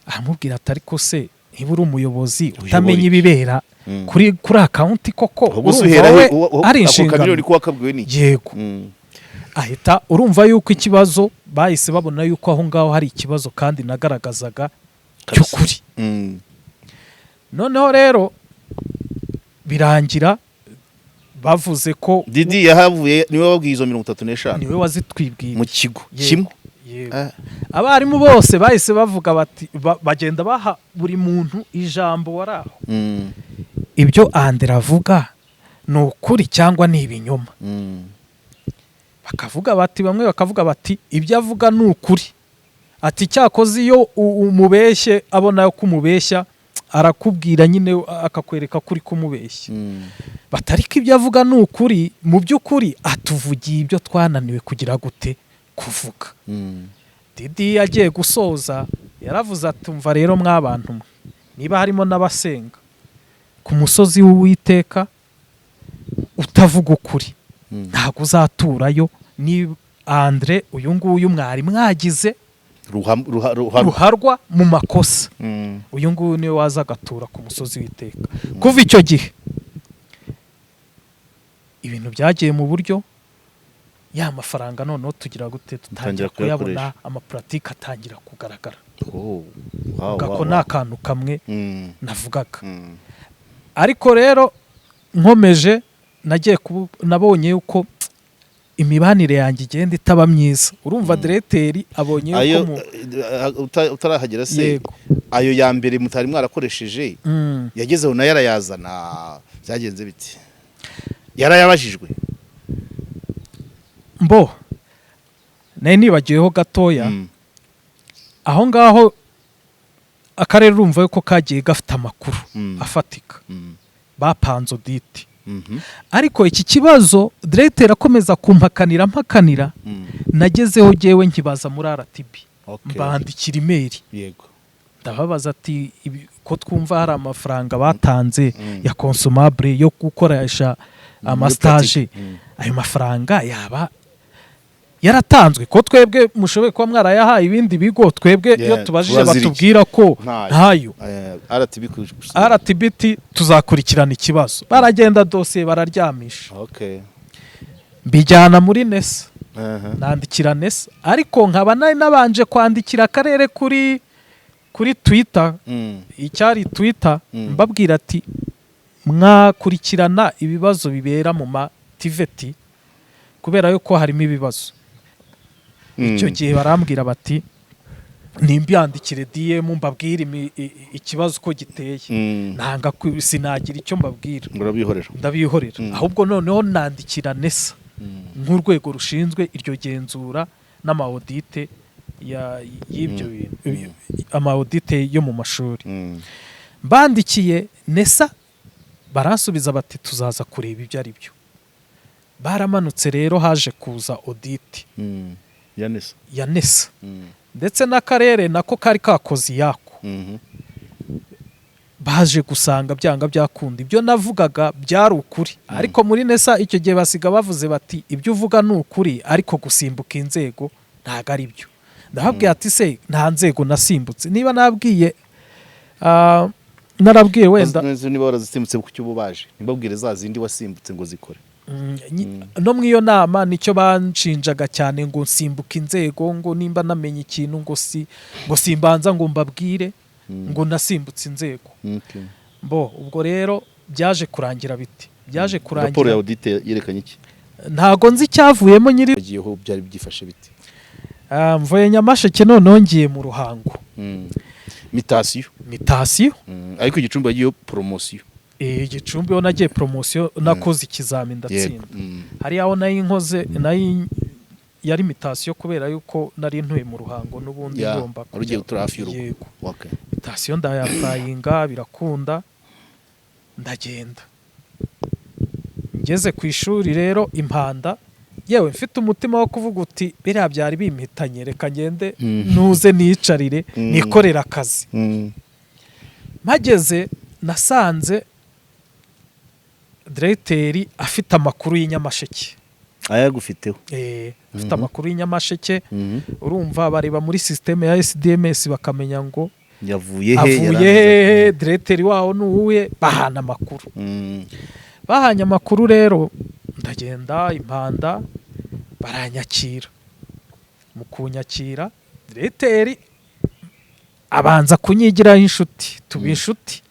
Aramubwira ati ariko se niba uri umuyobozi utamenya iki? ibibera kuri account koko, Ahubwo se urumva uhera wowe he ari ako kamiliyoni inshingano? ko wakabwiwe n'iki? Yego. Ahita urumva yuko ikibazo bahise babona yuko aho ngaho hari ikibazo kandi nagaragazaga cy'ukuri. Noneho rero birangira bavuze ko Didi yahavuye niwe wabwiye izo 35? Niwe wazitwibwiye. Mu kigo Yego, kimwe? Yego. Ah. Abarimu bose bahise bavuga bati bagenda baha buri muntu ijambo wari aho: "Ibyo Andire avuga ni ukuri cyangwa ni ibinyoma?" Bakavuga bati, bamwe bakavuga bati ibyo avuga ni ukuri, ati cyakoze iyo umubeshye abona ko umubeshya, arakubwira nyine akakwereka ko uri kumubeshya. Batariko ibyo avuga ni ukuri, mu by'ukuri atuvugiye ibyo twananiwe kugira gute, kuvuga. Didi yagiye gusoza yaravuze ati umva rero mwabantu mwe, niba harimo n'abasenga ku musozi w'Uwiteka, utavuga ukuri ntabwo uzaturayo. Ni Andre uyu nguyu mwari mwagize Ruharwa. Ruharwa mu makosa. Uyu nguyu niwe waza agatura ku musozi w'Iteka. Kuva icyo gihe ibintu byagiye mu buryo, ya mafaranga noneho tugira gute, Dutangira tutangira kuyabona. Kuyakoresha. Ama pratique atangira kugaragara. Oh, wow, Ako ni akantu kamwe navugaga. Ariko rero nkomeje nagiye nabonye yuko imibanire yanjye igenda itaba myiza. Urumva diregiteri abonye Ayo yuko mu utarahagera se? Yego. Ayo ya mbere mutari mwarakoresheje, yagezeho nayo arayazana, byagenze biti? Yarayabajijwe? Mbo nari nibagiweho gatoya. Aho ngaho akarere urumva yuko kagiye gafite amakuru afatika. Bapanze audit. Ariko iki kibazo diregiteri akomeza kumpakanira mpakanira. Nagezeho jyewe nkibaza muri RTB. Mbandikira email. Ndababaza ati ko twumva hari amafaranga batanze ya consomable yo gukoresha ama stage, ayo mafaranga yaba yaratanzwe, ko twebwe mushoboye kuba mwarayahaye ibindi bigo, twebwe iyo tubajije tubazira iki? batubwira ko Ntayo. ntayo?" RTB RTB iti tuzakurikirana ikibazo. Baragenda dosiye bararyamisha. Mbijyana muri NESA. Nandikira NESA, ariko nkaba nari nabanje kwandikira akarere kuri Twitter, icyari Twitter, mbabwira ati mwakurikirana ibibazo bibera mu ma TVET kubera yuko harimo ibibazo. Icyo gihe barambwira bati nimbyandikire DM mbabwire ikibazo uko giteye. Nanga sinagira icyo mbabwira. Urabihorera. Ndabihorera. Ahubwo noneho nandikira NESA nk'urwego rushinzwe iryo genzura n'ama audit y'ibyo bintu, ama audit yo mu mashuri. Mbandikiye NESA baransubiza bati tuzaza kureba ibyo ari byo. Baramanutse rero, haje kuza audit Ya NESA. Ya NESA, ndetse n'akarere nako kari kakoze iyako. Baje gusanga byanga byakunda ibyo navugaga byari ukuri. Ariko muri NESA icyo gihe basiga bavuze bati ibyo uvuga ni ukuri, ariko gusimbuka inzego ntabwo ari byo. Ndababwira ati se nta nzego nasimbutse, niba nabwiye narabwiye wenda. Neza, niba warazisimbutse ku cyo ubaje ntibabwire za zindi wasimbutse ngo zikore. No mu iyo nama nicyo banshinjaga cyane, ngo nsimbuka inzego, ngo nimba namenye ikintu ngo si ngo simbanza ngo mbabwire, ngo nasimbutse inzego. Bo ubwo rero byaje kurangira biti, byaje Raporo ya kurangira. audit yerekanye iki? Ntago nzi icyavuyemo nyiri. Yagiyeho byari byifashe bite? Ah, mvuye Nyamasheke, noneho ngiye mu Ruhango. Mutation. Mutation. Ariko Igicumbi yagiyeho promotion. Igicumbi ho nagiye promotion, nakoze ikizami ndatsinda. Hari aho nayo nkoze, nayo yari mutation, kubera yuko nari ntuye mu Ruhango n'ubundi ngomba Wari ugiye gutura hafi y'urugo. Yego. Mutation ndaya-applyinga, birakunda, ndagenda. Ngeze ku ishuri rero Impanda, yewe, mfite umutima wo kuvuga uti biriya byari bimpitanye, reka ngende ntuze niyicarire nikorere akazi. Mpageze nasanze diregiteri afite amakuru y'inyamasheke. Ayagufiteho? Afite amakuru y'inyamasheke. Urumva bareba muri système ya SDMS bakamenya ngo yavuye he? Avuye hehe, diregiteri wawo ni uwuhe, bahana amakuru. Bahanye amakuru rero, ndagenda Impanda, baranyakira. Mu kunyakira, diregiteri abanza kunyigiraho inshuti, tuba inshuti.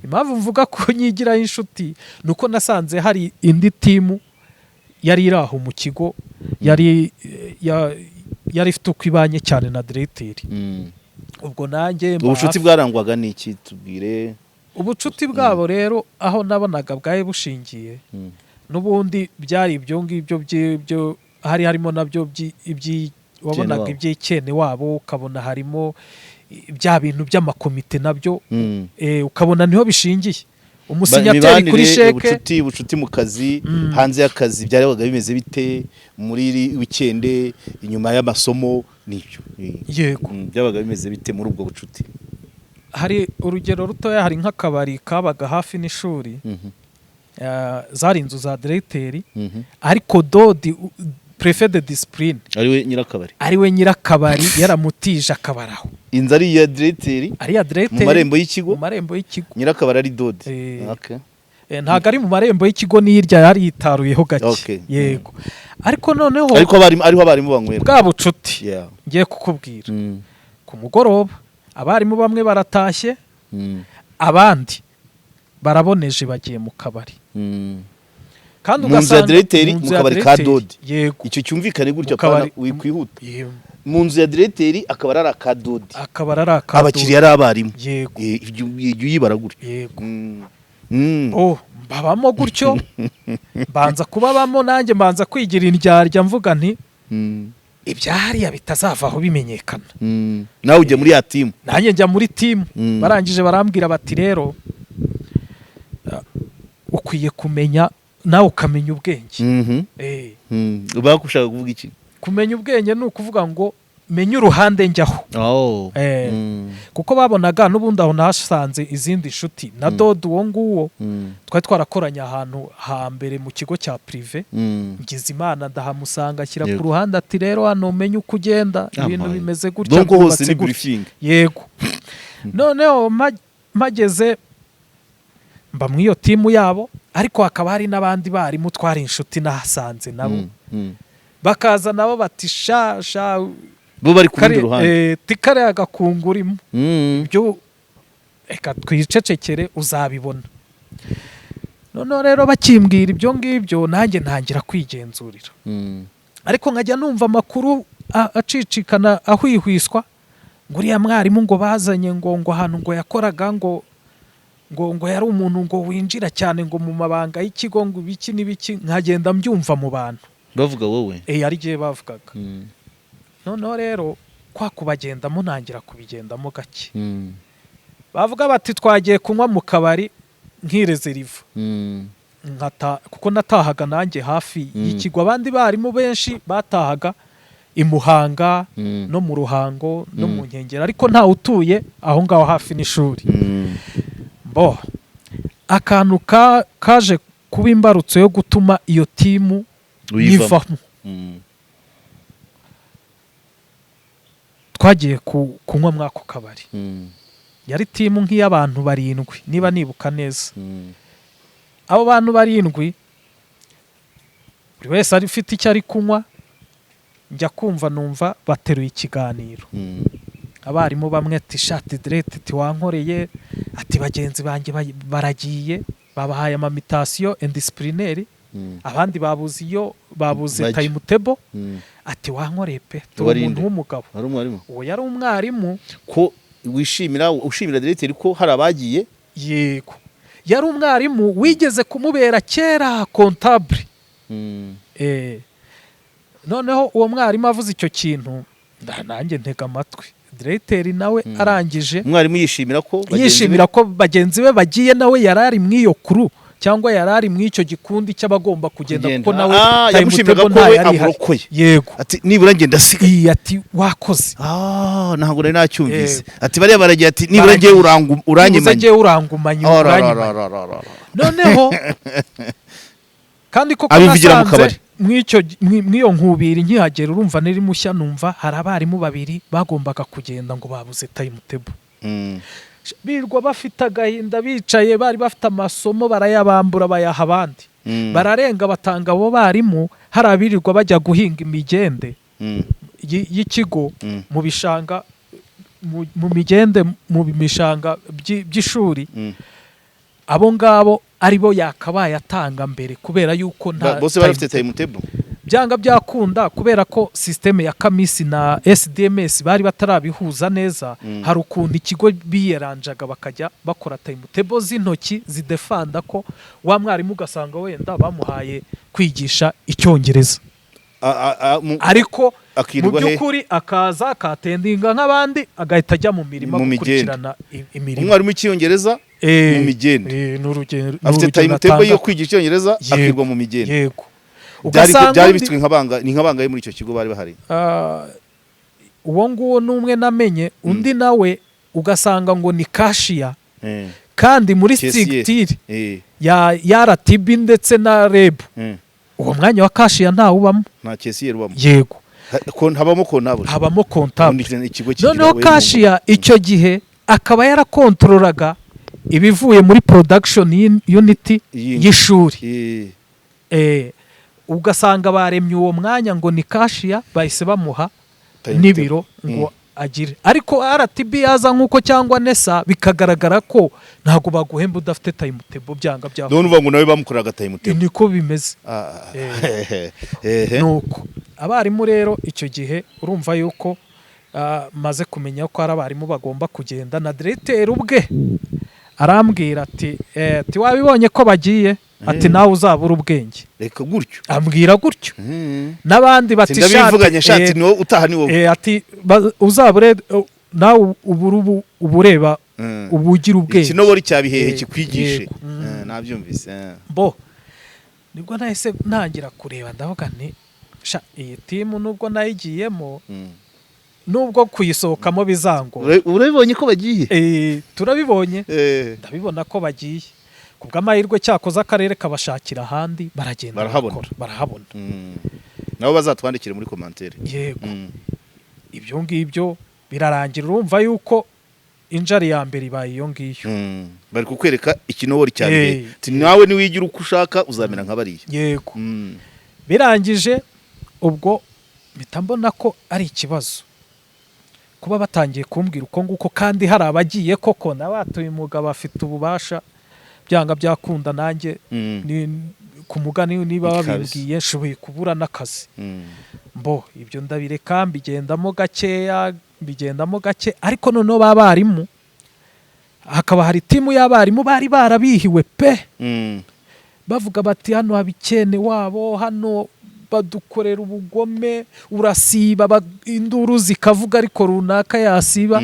Impamvu mvuga kunyigiraho inshuti ni uko nasanze hari indi team yari iri aho mu kigo, yari ifite uko ibanye cyane na diregiteri. Ubwo nanjye mba Ubucuti hafi. bwarangwaga n'iki? Tubwire. Ubucuti bwabo rero, aho nabonaga bwari bushingiye, n'ubundi byari ibyo ngibyo by'ibyo hari harimo nabyo wabonaga wabo. Iby'ikene wabo, ukabona harimo bya bintu by'amakomite nabyo, ukabona niho bishingiye, umusinyateri kuri Imibanire, sheke. Ubucuti mu kazi, hanze y'akazi byabaga bimeze bite muri weekend, inyuma y'amasomo n'ibyo? Yego. Byabaga bimeze bite muri ubwo bucuti? Hari urugero rutoya, hari nk'akabari kabaga hafi n'ishuri. Zari inzu za diregiteri, ariko Dodi, préfet de discipline, ariwe nyirakabari. Ariwe nyirakabari, yaramutije akabari aho. Inzu ari iya diregiteri? Ari iya diregiteri. Mu marembo y'ikigo? Mu marembo y'ikigo. Nyirakabari ari Dodi? Eh. Ntabwo ari mu marembo y'ikigo, ni hirya, yari yitaruyeho gake. Yego, ariko noneho Ariko abarimu, ariho abarimu banywera. Bwa bucuti ngiye kukubwira, ku mugoroba abarimu bamwe baratashye, abandi baraboneje, bagiye mu kabari. Kandi Mu nzu ya ugasanga diregiteri, mu nzu mu ya kabari ka diregiteri. Dodi. Yego. Icyo cyumvikane gutyo. Mu kabari. Apana, wikwihuta. Yego. Mu nzu ya diregiteri, akaba ari aka Dodi. Akabari ari aka Abakiriya Dodi. ari abarimu. Yego. Ibyo uyibara gutyo. Yego. Oh. Mbabamo gutyo, mbanza kubabamo nanjye, mbanza kwigira indyarya, mvuga nti ibyahariya bitazavaho bimenyekana. Nawe ujya muri ya team. Nanjye njya muri team. Barangije barambwira bati rero, ukwiye kumenya nawe ukamenya ubwenge. Bakushaka kuvuga iki? Kumenya ubwenge ni ukuvuga ngo menye uruhande njyaho. Kuko babonaga n'ubundi aho nahasanze izindi nshuti na Dodo uwo nguwo, twari twarakoranye ahantu hambere mu kigo cya privé. Ngize Imana ndahamusanga, ashyira ku ruhande ati rero hano umenye uko ugenda, ibintu Amaye. bimeze gutya, Donc hose byubatse ni gutya. briefing. Yego. Noneho mpageze mba muri iyo team yabo, ariko hakaba hari n'abandi barimu twari inshuti nahasanze nabo. Bakaza nabo bati sha sha. Bo bari ku rundi ruhande. Ti kariya gakungu urimo, ibyo reka twicecekere, uzabibona. Noneho rero bakimbwira ibyo ngibyo, nanjye ntangira kwigenzurira, ariko nkajya numva amakuru acicikana, ahwihwiswa, ngo uriya mwarimu ngo bazanye, ngo ahantu ngo yakoraga, ngo yari umuntu ngo winjira cyane ngo mu mabanga y'ikigo, ngo ibiki n'ibiki, nkagenda mbyumva mu bantu. Bavuga wowe? Ari igihe bavugaga. Noneho rero kwa kubagendamo, ntangira kubigendamo gake. Bavuga bati twagiye kunywa mu kabari, nkirezeriva, nkata, kuko natahaga nanjye hafi y'ikigo. Abandi barimu benshi batahaga i Muhanga no mu Ruhango no mu nkengero, ariko ntawe utuye aho ngaho hafi n'ishuri. Bo akantu kaje kuba imbarutso yo gutuma iyo team Uyivamo. nyivamo, twagiye kunywa muri ako kabari. Yari team nk'iy'abantu barindwi niba nibuka neza. Abo bantu barindwi, buri wese ari ufite icyo ari kunywa, njya kumva numva bateruye ikiganiro. Abarimu bamwe ati shati direct, tiwankoreye, Ati bagenzi banjye baragiye, babahaye ama mutation indisciplinaire, abandi babuze iyo babuze Bajya. timetable. Ati wankoreye pe, turi Wari umuntu nde? w'umugabo. Wari umwarimu. Uwo yari umwarimu. Ko wishimira, ushimira diregiteri ko hari abagiye? Yego, yari umwarimu wigeze kumubera kera comptable. Noneho uwo mwarimu avuze icyo kintu, nanjye ntega amatwi diregiteri nawe arangije. Umwarimu yishimira ko bagenzi be- Yishimira ko bagenzi be bagiye, nawe yari ari muri iyo crew cyangwa yari ari muri icyo gikundi cy'abagomba kugenda, Kugenda. kuko nawe Ah, yamushimiraga timetable ko we ntayo yari ihari. amurokoye. Yego. Ati nibura ngenda asigaye. Iyi, ati wakoze. Ah, ntabwo nari nacyumvise. Yego. Ati bariya baragiye, ati nibura Baragiye. ngewe Ubuze uranyimanye. ngewe urangumanye, Oh, ra, ra, uranyimanye. ra, ra, ra, ra. Noneho kandi koko Abivugira mu nasanze kabari. Mw'iyo nkubiri nkihagera, urumva nari mushya, numva hari abarimu babiri bagombaga kugenda ngo babuze timetable. Birirwa bafite agahinda bicaye, bari bafite amasomo barayabambura bayaha abandi. Bararenga batanga abo barimu, hari abirirwa bajya guhinga imigende y'ikigo mu bishanga, mu migende, mu mishanga by'ishuri. Abo ngabo aribo yakabaye atanga mbere kubera yuko nta Bose bari bafite timetable. Byanga byakunda, kubera ko système ya CAMIS na SDMS bari batarabihuza neza, hari ukuntu ikigo biyeranjaga bakajya bakora timetable z'intoki zidefanda ko wa mwarimu ugasanga wenda bamuhaye kwigisha icyongereza, ariko mu Akirwa he? by'ukuri akaza akatendinga nk'abandi, agahita ajya mu mirima Mu migende. gukurikirana imirimo. Umwarimu w'icyongereza mu migende. Ni urugero, ni Afite urugero timetable natanga. yo kwiga icyongereza, Yego. akirwa mu migende. Yego. Byari Ugasanga byari bifitwe nk'abanga, ni nk'abangahe muri icyo kigo bari bahari? Ah, uwo nguwo ni umwe namenye. Undi nawe ugasanga ngo ni cashier, kandi muri Caissier. structure ya RTB ndetse na REB, uwo mwanya wa cashier ntawubamo. Nta caissier ubamo? Yego. Habamo comptable. Habamo comptable. Ubundi ikigo kigira Noneho we cashier icyo gihe akaba yarakontorolaga ibivuye muri production unit y'ishuri. Ugasanga baremye uwo mwanya ngo ni cashier, bahise bamuha Timetable. n'ibiro ngo agire, ariko RTB yaza nk'uko cyangwa NESA bikagaragara ko ntabwo baguhemba udafite timetable, byanga byakunda. None uvuga ngo nawe bamukoreraga timetable? Niko bimeze. Ah, Nuko abarimu rero icyo gihe urumva yuko maze kumenya ko hari abarimu bagomba kugenda, na diregiteri ubwe arambwira ati ati wabibonye ko bagiye, ati nawe uzabura ubwenge. Reka gutyo. Ambwira gutyo. N'abandi bati Sindabivuganye shati, shati ni wowe utaha, ni wowe. Ati uzabure nawe ubura ubureba uba ugira ubwenge. Ikinobori cya bihehe kikwigishe. Yego. Nabyumvise. Bo nibwo nahise ntangira kureba, ndavuga nti sha iyi team nubwo nayigiyemo, nubwo kuyisohokamo bizangora. Urabibonye ko bagiye? Turabibonye, ndabibona ko bagiye. Ku bw'amahirwe cyakoze akarere kabashakira ahandi, baragenda. Barahabona. Barakora, barahabona. Nabo bazatwandikire muri commentaire. Yego. Ibyo ngibyo birarangira, urumva yuko injari ya mbere ibaye iyo ngiyo. Bari kukwereka ikinobori cya bihehe. Ati nawe niwigira uko ushaka uzamera nka bariya. Yego. Birangije ubwo mpita mbona ko ari ikibazo kuba batangiye kumbwira uko nguko kandi hari abagiye koko nabatuye. Umugabo afite ububasha, byanga byakunda nanjye ni ku mugani niba babimbwiye nshoboye kubura n'akazi. Mbo ibyo ndabireka, mbigendamo gakeya, mbigendamo gake, ariko noneho b'abarimu hakaba hari team y'abarimu bari barabihiwe pe, bavuga bati hano haba ikene wabo, hano badukorera ubugome, urasiba induru zikavuga, ariko runaka yasiba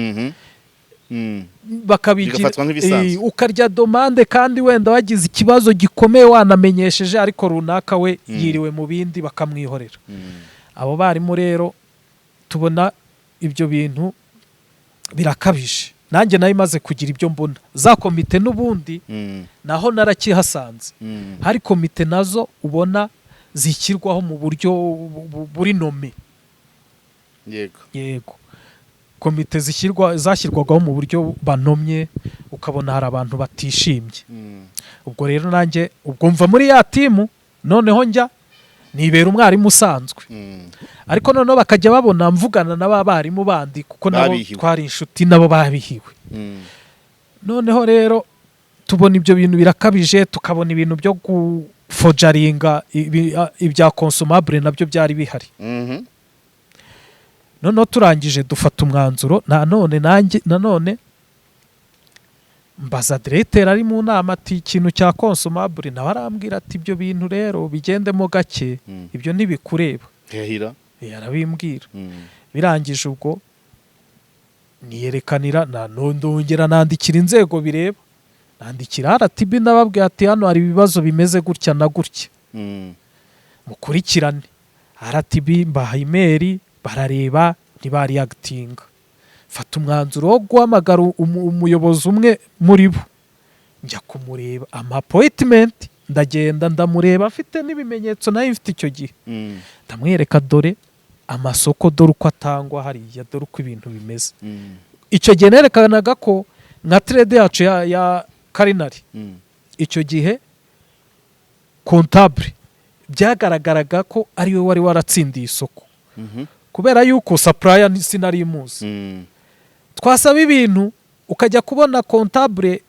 bakabigira Bigafatwa nk'ibisanzwe. Ukarya demande kandi wenda wagize ikibazo gikomeye wanamenyesheje, ariko runaka we yiriwe mu bindi bakamwihorera. Abo barimu rero tubona ibyo bintu birakabije, nanjye nayo imaze kugira ibyo mbona za komite n'ubundi naho narakihasanze. Hari komite nazo ubona zishyirwaho mu buryo buri nommé. Yego, komite zishyirwa zashyirwagaho mu buryo banomye, ukabona hari abantu batishimye. Ubwo rero nanjye ubwo mva muri ya team, noneho njya nibera umwarimu usanzwe. Ariko noneho bakajya babona mvugana na ba barimu bandi kuko nabo Babihiwe. twari inshuti, nabo babihiwe. Noneho rero tubona ibyo bintu birakabije, tukabona ibintu byo gufojaringa ibya consomable nabyo byari bihari. Noneho turangije dufata umwanzuro. Nanone nanjye nanone mbaza diregiteri ari mu nama ati: "Ikintu cya consomable?" Nawe arambwira ati: "Ibyo bintu rero bigendemo gake, ibyo ntibikureba." Ntiyahira. Arabimbwira. Birangije ubwo niyerekanira na ndongera nandikira inzego bireba, nandikira RTB, ndababwira ati: "Hano hari ibibazo bimeze gutya na gutya, mukurikirane." RTB mbaha email, barareba, ntibariyagitinga. Fata umwanzuro wo guhamagara umuyobozi umwe muri bo, njya kumureba, ama appointment, ndagenda ndamureba, afite n'ibimenyetso nayo mfite icyo gihe. Ndamwereka: "Dore amasoko, dore uko atangwa hariya, dore uko ibintu bimeze." Icyo gihe nerekanaga ko nka trade yacu ya culinary, icyo gihe comptable byagaragaraga ko ariwe wari waratsindiye isoko, kubera yuko supplier sinari muzi. Twasaba ibintu, ukajya kubona comptable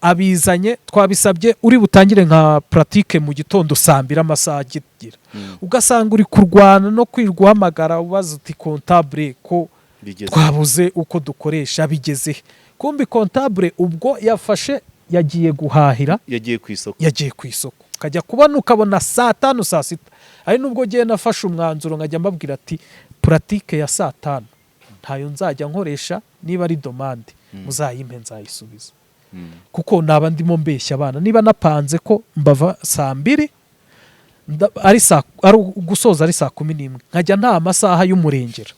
abizanye, twabisabye uri butangire nka pratique mu gitondo saa 2, amasaha agira, ugasanga uri kurwana no kwirirwa uhamagara ubaza uti: "Comptable, ko Bigeze. twabuze uko dukoresha, bigeze he?" Kumbi comptable ubwo yafashe yagiye guhahira. Yagiye ku isoko. Yagiye ku isoko, ukajya kubona ukabona saa 5, saa 6. Ari nubwo ngiye nafashe umwanzuro nkajya mbabwira ati: "Pratique ya saa 5 ntayo nzajya nkoresha, niba ari demande muzayimpe nzayisubiza, kuko naba ndimo mbeshya abana niba napanze ko mbava saa 2 ari saa ari gusoza ari saa 11, nkajya nta masaha y'umurengera."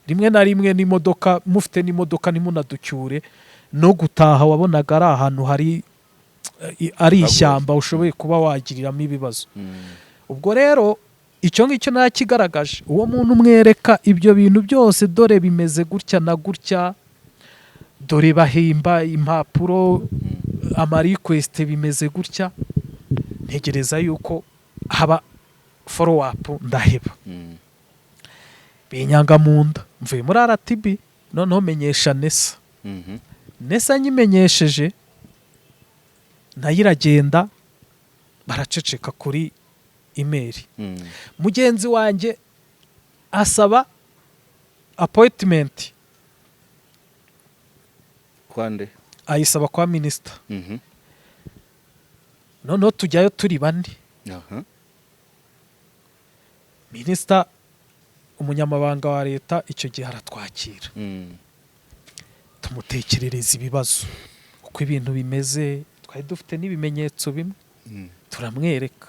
Rimwe na rimwe n'imodoka mufite, n'imodoka ntimunaducyure, no gutaha wabonaga ari ahantu hari ari Hagoye. ishyamba ushoboye kuba wagiriramo ibibazo. Ubwo rero icyo ngicyo nakigaragaje, uwo muntu umwereka ibyo bintu byose: "Dore bimeze gutya na gutya, dore bahimba impapuro, ama request bimeze gutya." Ntegereza yuko haba follow up, ndaheba. Binyanga mu nda, mvuye muri RTB, noneho menyesha NESA. NESA nyimenyesheje nayo iragenda, baraceceka kuri email. Mugenzi wanjye asaba appointment. Kwande? Ayisaba kwa minisita. Noneho tujyayo turi bane. Minisita, umunyamabanga wa leta icyo gihe aratwakira, tumutekerereza ibibazo uko ibintu bimeze, twari dufite n'ibimenyetso bimwe. Turamwereka,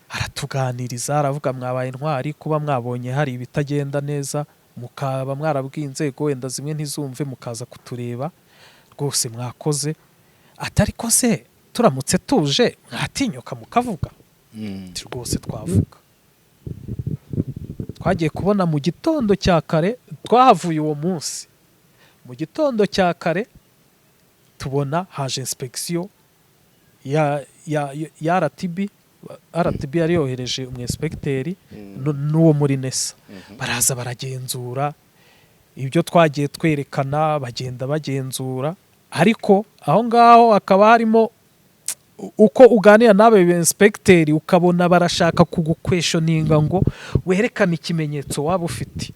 aratuganiriza, aravuga: "Mwabaye intwari kuba mwabonye hari ibitagenda neza, mukaba mwarabwiye inzego wenda zimwe ntizumve, mukaza kutureba, rwose mwakoze." Atari ko se turamutse tuje mwatinyuka mukavuga? Ati: "Rwose twavuga." Twagiye kubona mu gitondo cya kare, twahavuye uwo munsi mu gitondo cya kare, tubona haje inspection ya RTB. RTB yari yohereje umu inspecteur n'uwo muri NESA, baraza baragenzura ibyo twagiye twerekana, bagenda bagenzura. Ariko aho ngaho hakaba harimo uko uganira n'aba inspecteur, ukabona barashaka kuguquestioninga ngo werekane ikimenyetso waba ufite.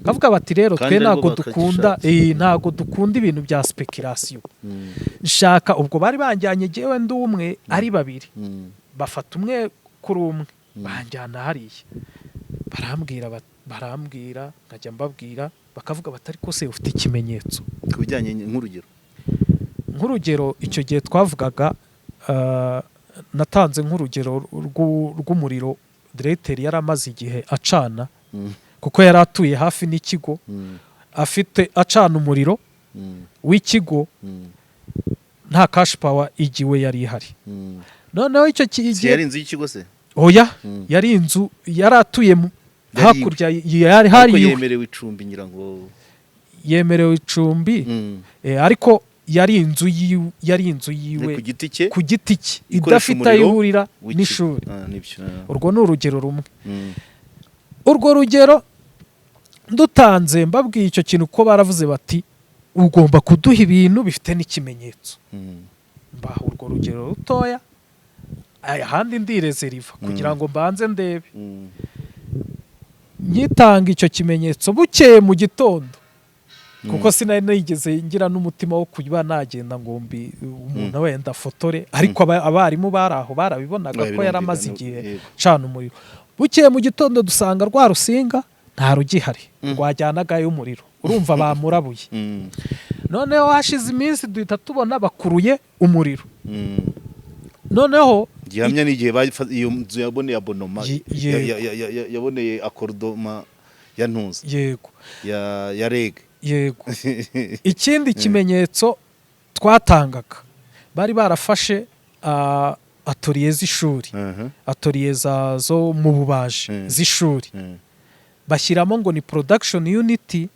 Bavuga bati: "Rero Kandi twe aribo ntabwo dukunda bakagishatse. Ntabwo dukunda ibintu bya speculation." Nshaka ubwo bari banjyanye jyewe ndi umwe, ari babiri, bafata umwe kuri umwe, banjyana hariya, barambwira barambwira, nkajya mbabwira, bakavuga bati: "Ariko se ufite ikimenyetso?" Ku bijyanye nk'urugero? Nk'urugero icyo gihe twavugaga, natanze nk'urugero rw'umuriro diregiteri yari amaze igihe acana, kuko yari atuye hafi n'ikigo, afite acana umuriro w'ikigo, nta cash power igiwe yari ihari. Noneho icyo Si gihe yari inzu y'ikigo se? Oya. Yari inzu yari atuye Yari hakurya yari hari Ariko iwe. yemerewe icumbi ngira ngo. Yemerewe icumbi, ariko yari inzu yiwe, yari inzu Ni yiwe ku giti cye. Ku giti cye, Ikoresha idafite aho umuriro ihurira w'ikigo. n'ishuri. Ah, nibyo. Ah. Urwo ni urugero rumwe. Urwo rugero ndutanze mbabwiye icyo kintu, ko baravuze bati Ugomba kuduha ibintu bifite n'ikimenyetso. Mbaha urwo rugero rutoya, ahandi ndirezeriva kugira ngo mbanze ndebe. Nyitanga icyo kimenyetso, bukeye mu gitondo, kuko sinari nigeze ngira n'umutima wo kuba nagenda ngo mbi umuntu wenda afotore, ariko abarimu bari aho barabibonaga ko yari amaze igihe cana umuriro. Bukeye mu gitondo dusanga rwa rusinga nta rugihari rwajyanagayo umuriro. Urumva bamurabuye. Noneho hashize iminsi duhita tubona bakuruye umuriro. Noneho Gihamya n'igihe iyo nzu yaboneye abonnement, yaboneye raccordement ya ntuza ya REG. Yego. Ikindi kimenyetso twatangaga, bari barafashe atelier z'ishuri, atelier zo mu bubaji z'ishuri, bashyiramo ngo ni production unit,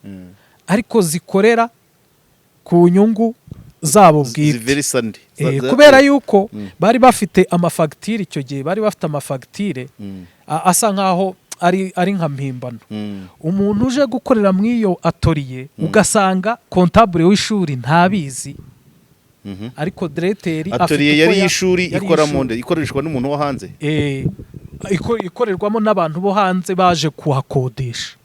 ariko zikorera ku nyungu zabo bwite. Ziverisande. Kubera yuko bari bafite amafagitire, icyo gihe bari bafite amafagitire asa nkaho ari nka mpimbano. Umuntu uje gukorera muri iyo atelier, ugasanga comptable w'ishuri ntabizi, ariko directeur afite Atelier uko yari y'ishuri yari ikora iy'ishuri. mu nde ikoreshwa n'umuntu wo hanze? Ikorerwamo n'abantu bo hanze baje kuhakodesha.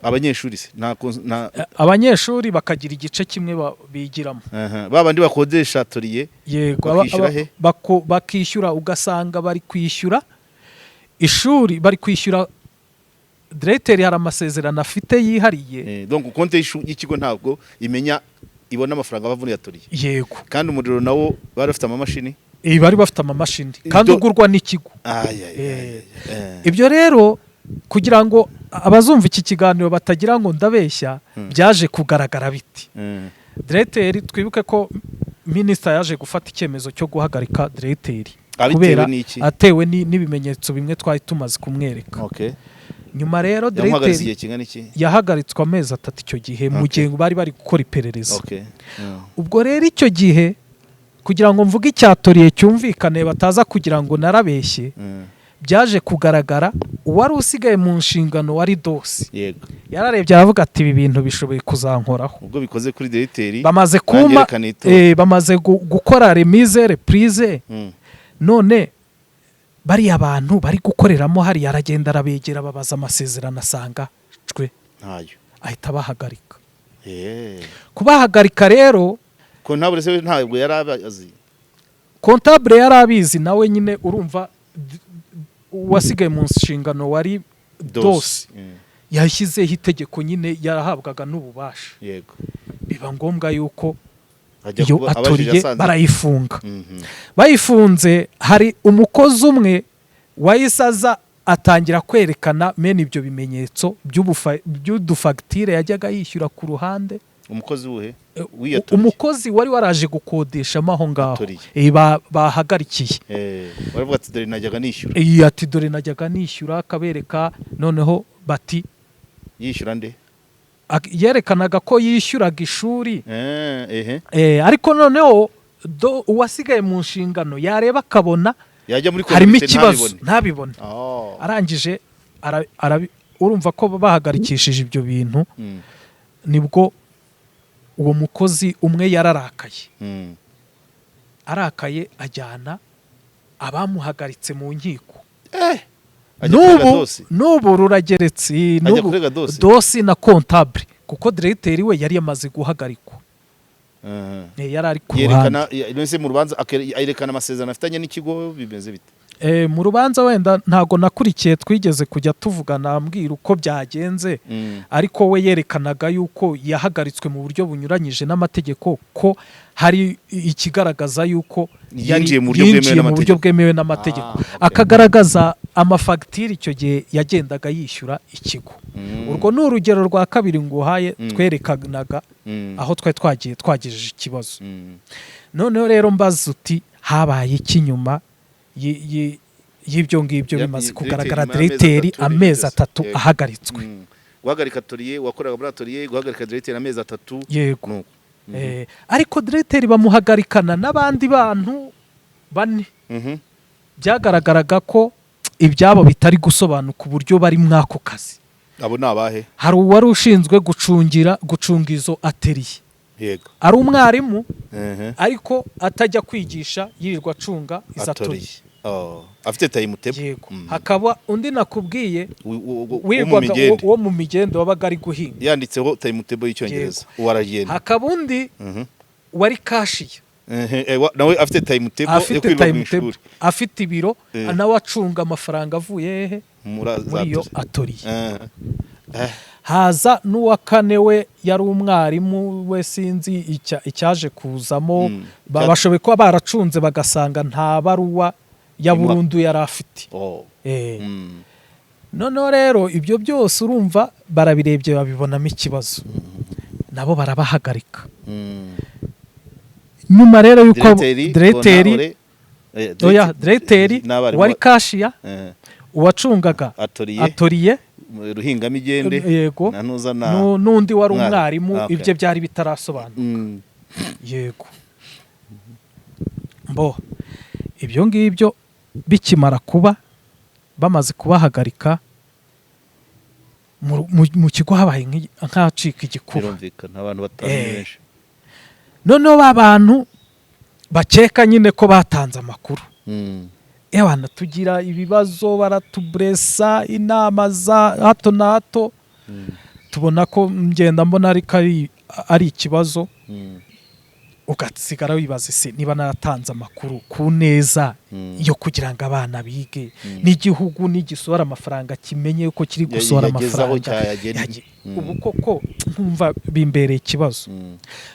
Abanyeshuri se nta nta Abanyeshuri bakagira igice kimwe bigiramo. Aha, ba bandi bakodesha atelier Yego. bakishyura he? Bakishyura, ugasanga bari kwishyura ishuri, bari kwishyura directeur, hari amasezerano afite yihariye. Donc konte y'ikigo ntabwo imenya ibona amafaranga ava muri atelier? Yego. Kandi umuriro nawo bari bafite amamashini? Bari bafite amamashini kandi ugurwa n'ikigo. Ay, ay, ay, ay. Ibyo rero, kugira ngo abazumva iki kiganiro batagira ngo ndabeshya, byaje kugaragara biti directeur, twibuke ko minisita yaje gufata icyemezo cyo guhagarika directeur Abitewe kubera n'iki? atewe n'ibimenyetso bimwe twari tumaze kumwereka. Nyuma rero Yamuhagaritse directeur igihe kingana iki? Yahagaritswe amezi 3 icyo gihe, mu gihe bari bari gukora iperereza. Ubwo rero icyo gihe, kugira ngo mvuge icya atelier cyumvikane, bataza kugira ngo narabeshye, byaje kugaragara uwari usigaye mu nshingano wari DOS. Yararebye aravuga ati: "Ibi bintu bishoboye kuzankoraho." Ubwo bikoze kuri directeur, Bamaze nanjye kuma reka nitore. Bamaze gukora remise reprise. None bariya bantu bari gukoreramo hariya, aragenda arabegera, babaza amasezerano, asanga cwe Ntayo. ahita abahagarika. Kubahagarika rero, Comptable se ntabwo yari abazi? Comptable yari abizi nawe nyine. Urumva uwasigaye mu nshingano wari DOS yashyizeho itegeko nyine, yarahabwaga n'ububasha. Biba ngombwa yuko Ajya iyo kuba abajije atelier barayifunga. Bayifunze, hari umukozi umwe wahise aza atangira kwerekana mene ibyo bimenyetso by'udufagitire yajyaga yishyura ku ruhande. Umukozi wuhe? W'iyo atelier? Umukozi wari waraje gukodeshamo aho ngaho. Atelier. Bahagarikiye. Baravuga ati: "Dore najyaga nishyura." Ati: "Dore najyaga nishyura," akabereka. Noneho bati Yishyura nde? Yerekanaga ko yishyuraga ishuri. Eh, ehe. Ariko noneho uwasigaye mu nshingano yareba akabona Yajya muri harimo komite ikibazo, ntabibone. ntabibone. Arangije urumva ko bahagarikishije ibyo bintu, nibwo uwo mukozi umwe yararakaye. Arakaye ajyana abamuhagaritse mu nkiko. Ajya kurega N'ubu DOS? n'ubu rurageretse. Ajya N'ubu kurega DOS? DOS na comptable, kuko directeur we yari yamaze guhagarikwa. Yari ari ku ruhande. Yerekana none se mu rubanza yerekana amasezerano afitanye n'ikigo, bimeze bite? Mu rubanza wenda ntago nakurikiye, twigeze kujya tuvugana ambwira uko byagenze, ariko we yerekanaga yuko yahagaritswe mu buryo bunyuranyije n'amategeko, ko hari ikigaragaza yuko Yinjiye mu buryo bwemewe yinjiye mu buryo n'amategeko. bwemewe n'amategeko, Ah, okay. akagaragaza amafagitire icyo gihe yagendaga yishyura ikigo. Urwo ni urugero rwa kabiri nguhaye twerekanaga aho twari twagiye twagejeje ikibazo. Noneho rero mbaza uti: "Habaye iki nyuma y'ibyo ngibyo?" Bimaze kugaragara, directeur nyuma y'amezi directeur 3 amezi byose. 3 ahagaritswe. Guhagarika atelier, wakoraga muri atelier, guhagarika directeur amezi 3. Yego. Nuko. Ariko directeur bamuhagarikana n'abandi bantu bane. Byagaragaraga ko ibyabo bitari gusobanuka uburyo bari muri ako kazi. Abo ni abahe? Hari uwari ushinzwe gucungira gucunga izo atelier. Ari umwarimu, ariko atajya kwigisha, yirirwa acunga izo atelier. Atelier. Oh, afite timetable. Yego. Hakaba undi nakubwiye Wo mu wirwaga migende. Wo mu migende, wabaga ari guhinga. Yanditseho timetable y'icyongereza, uwo aragenda. Hakaba undi wari cashier. Nawe afite timetable yo Afite kwirirwa mu timetable, ishuri. afite ibiro, nawe acunga amafaranga avuye hehe? Muri za Muri iyo atelier. atelier. Haza n'uwa kane, we yari umwarimu, we sinzi icyaje kuzamo. Bashoboye kuba baracunze bagasanga nta baruwa ya burundu yari afite. Noneho rero ibyo byose urumva barabirebye, babibonamo ikibazo, nabo barabahagarika. Nyuma rero y'uko Diregiteri, diregiteri, Bontahore, oya, diregiteri, n'abarimu wari cashier, uwacungaga atelier, atelier, Ruhingamigende, yego, na ntuza na n'undi wari mwarimu. umwarimu. Ibyo byari bitarasobanuka. Yego, mbo ibyo ngibyo bikimara kuba, bamaze kubahagarika, mu kigo habaye nk'ahacika igikuba. Birumvikana, abantu batanu ni benshi. Noneho ba bantu bakeka nyine ko batanze amakuru, ewana tugira ibibazo, baratuburesa inama za hato na hato. Tubona ko ngenda mbona ariko ari ikibazo. Ugasigara wibaza: ese niba naratanze amakuru ku neza yo kugira ngo abana bige, n'igihugu nigisohora amafaranga kimenye ko kiri gusohora yageze aho amafaranga cyayagennye. Ubu koko nkumva bimbereye ikibazo.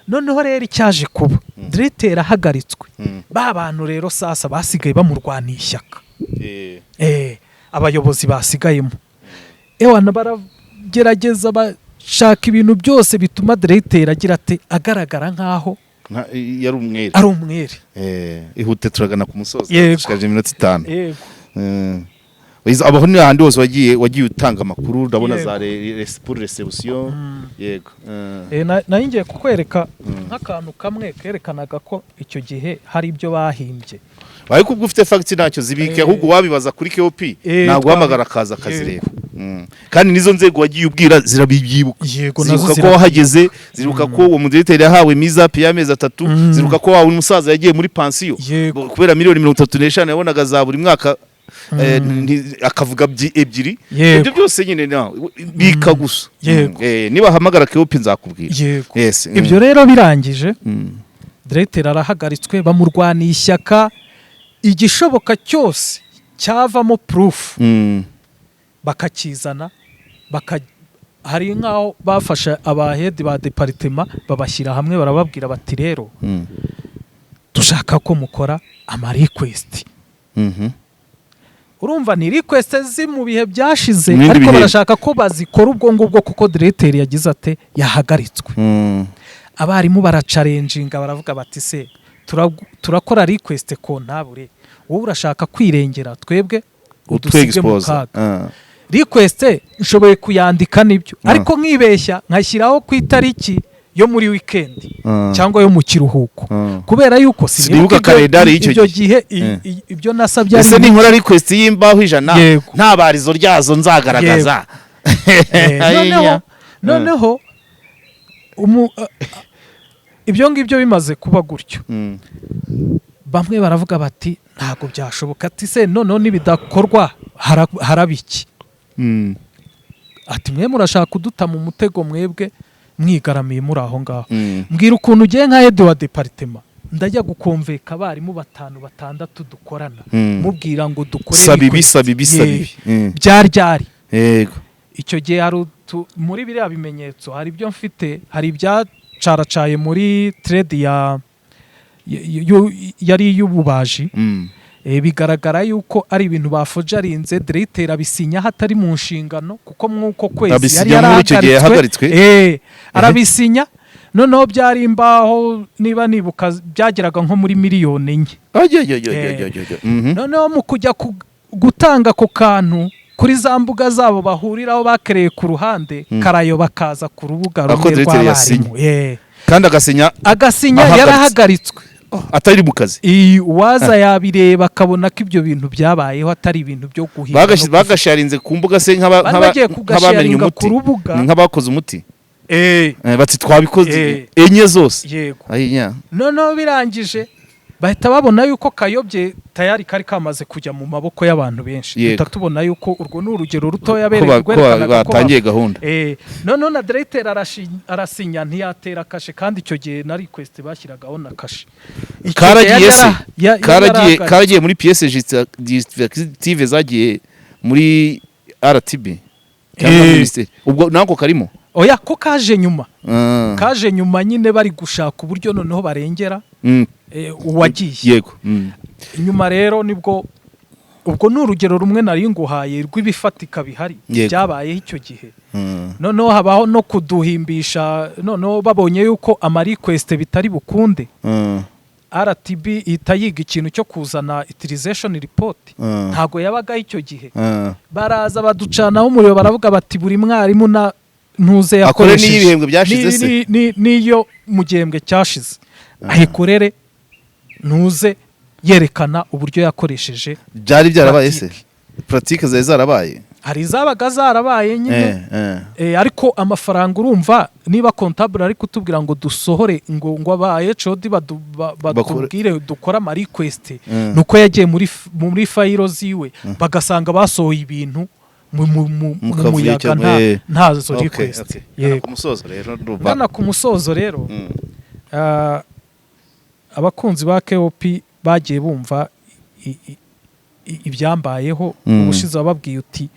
Noneho rero icyaje kuba, diregiteri ahagaritswe, ba bantu rero sasa basigaye bamurwaniye ishyaka. Abayobozi basigayemo, ewana baragerageza bashaka ibintu byose bituma diregiteri agira ate, agaragara nk'aho Yari umwere. Ari umwere. Ihute, turagana ku musozi. Yego. Dushigaje iminota 5. Yego. Abaho ni ahandi hose wagiye utanga amakuru, ndabona za pour réception, yego. Nari ngiye kukwereka nk'akantu kamwe kerekanaga ko icyo gihe hari ibyo bahimbye. Ariko ubwo ufite facts ntacyo zibike, ahubwo wabibaza kuri KOP, ntabwo uhamagara akaza akazireba. Kandi nizo nzego wagiye ubwira zirabibyibuka. Yego, nazo Ziruka ko zirabyibuka. wahageze, ziruka ko uwo mudiregiteri yahawe mise à pied y'amezi 3, ziruka ko wawe umusaza yagiye muri pansiyo kubera miliyoni 35 yabonaga za buri mwaka, akavuga ebyiri. Ibyo byose nyine bika gusa. Niba hamagara KOP nzakubwira. Yego. Yes. Ibyo rero birangije, diregiteri arahagaritswe, bamurwaniye ishyaka, igishoboka cyose cyavamo proof bakakizana, hari nk'aho bafashe aba head ba département babashyira hamwe, barababwira bati: "Rero dushaka ko mukora ama request." Urumva ni request zi mu bihe byashize, Mu bindi ariko bihe. barashaka ko bazikora ubwo ngubwo kuko diregiteri yagize ate, yahagaritswe. Abarimu barachallenginga, baravuga bati: "Se turakora request comptable, wowe urashaka kwirengera, twebwe udusige mu Utwexpose. kaga." Request nshoboye kuyandika nibyo, ariko nkibeshya nkashyiraho ku itariki yo muri weekend cyangwa yo mu kiruhuko, kubera yuko Sinibuka ibyo- kalendari y'icyo ibyo gihe. gihe ibyo nasabye ari Ese ninkora request y'imbaho 100, nta barizo ryazo nzagaragaza? Noneho ibyo ngibyo bimaze kuba gutyo, bamwe baravuga bati: "Ntabwo byashoboka." Ati: "Se noneho nibidakorwa haraba iki?" Ati: "Mwe murashaka kuduta mu mutego, mwebwe mwigaramiye muri aho ngaho." Mbwira ukuntu ugiye nka head wa département, ndajya gukonvinca abarimu batanu, batandatu dukorana, mubwira ngo dukore Saba ibi, request. saba ibi, saba ibi. Byari ryari? Icyo gihe hari muri biriya bimenyetso hari ibyo mfite, hari ibyacaracaye muri thread ya yari iy'ububaji. Bigaragara yuko ari ibintu bafojarinze, diregiteri abisinya hatari mu nshingano, kuko mw'uko kwezi yari Abisinya muri icyo gihe yarahagaritswe. yahagaritswe? Arabisinya. Noneho byari imbaho, niba nibuka byageraga nko muri miliyoni 4. Ajya, ajya, ajya, ajya, ajya, ajya. Noneho mu kujya gutanga ako kantu kuri za mbuga zabo bahuriraho bakereye ku ruhande, karayo bakaza ku rubuga Ako rumwe diregiteri yasinye. rw'abarimu. Kandi agasinya Agasinya ahagaritswe. Yarahagaritswe. Atari mu kazi. Uwaza yabireba akabona ko ibyo bintu byabayeho, atari ibintu byo guhiga no kuvuga. Bagasharinze ku mbuga se Bari bagiye nk'abamenye kugasharinga umuti? ku rubuga. Ni nk'abakoze umuti. Bati twabikoze enye zose. Yego. Ayinya. Noneho birangije, bahita babona yuko kayobye, tayari kari kamaze kujya mu maboko y'abantu benshi. Duhita tubona yuko urwo ni urugero rutoya Ko ko rwerekanaga ko batangiye gahunda. Noneho na directeur arasinya, ntiyatera kashe, kandi icyo gihe na request bashyiragaho na kashe. Icyo gihe Karagiye yari se? yari Karagiye? yarahagaritse. Karagiye muri pièces justificatives zagiye muri RTB cyangwa minisiteri, ubwo nako karimo? Oya, ko kaje nyuma. Ah. Kaje nyuma nyine, bari gushaka uburyo noneho barengera uwagiye. Yego. Nyuma rero nibwo, ubwo ni urugero rumwe nari nguhaye rw'ibifatika bihari byabayeho icyo gihe. Noneho habaho no kuduhimbisha. Noneho babonye yuko ama request bitari bukunde, RTB ihita yiga ikintu cyo kuzana utilisation report. Ntago yabagaho icyo gihe. Baraza baducanaho umuriro, baravuga bati buri mwarimu na ntuze Akore yakoresheje n'iy'ibihembwe byashize se? N'iyo mu gihembwe cyashize ayikorere, ntuze yerekana uburyo yakoresheje. Byari byarabaye se? Pratique. Pratique zari zarabaye? Hari izabaga zarabaye nyine. Ariko amafaranga, urumva niba comptable ari kutubwira ngo dusohore, ngo aba HOD batubwire dukore ama request, nuko yagiye muri file ziwe, bagasanga basohoye ibintu mu Mu kavuyo muyaga, cyangwa nta ntazo request. Gana Yego. ku musozo rero, ndumva. Ngana ku musozo rero, abakunzi ba KOP bagiye bumva ibyambayeho. Ubushize wababwiye uti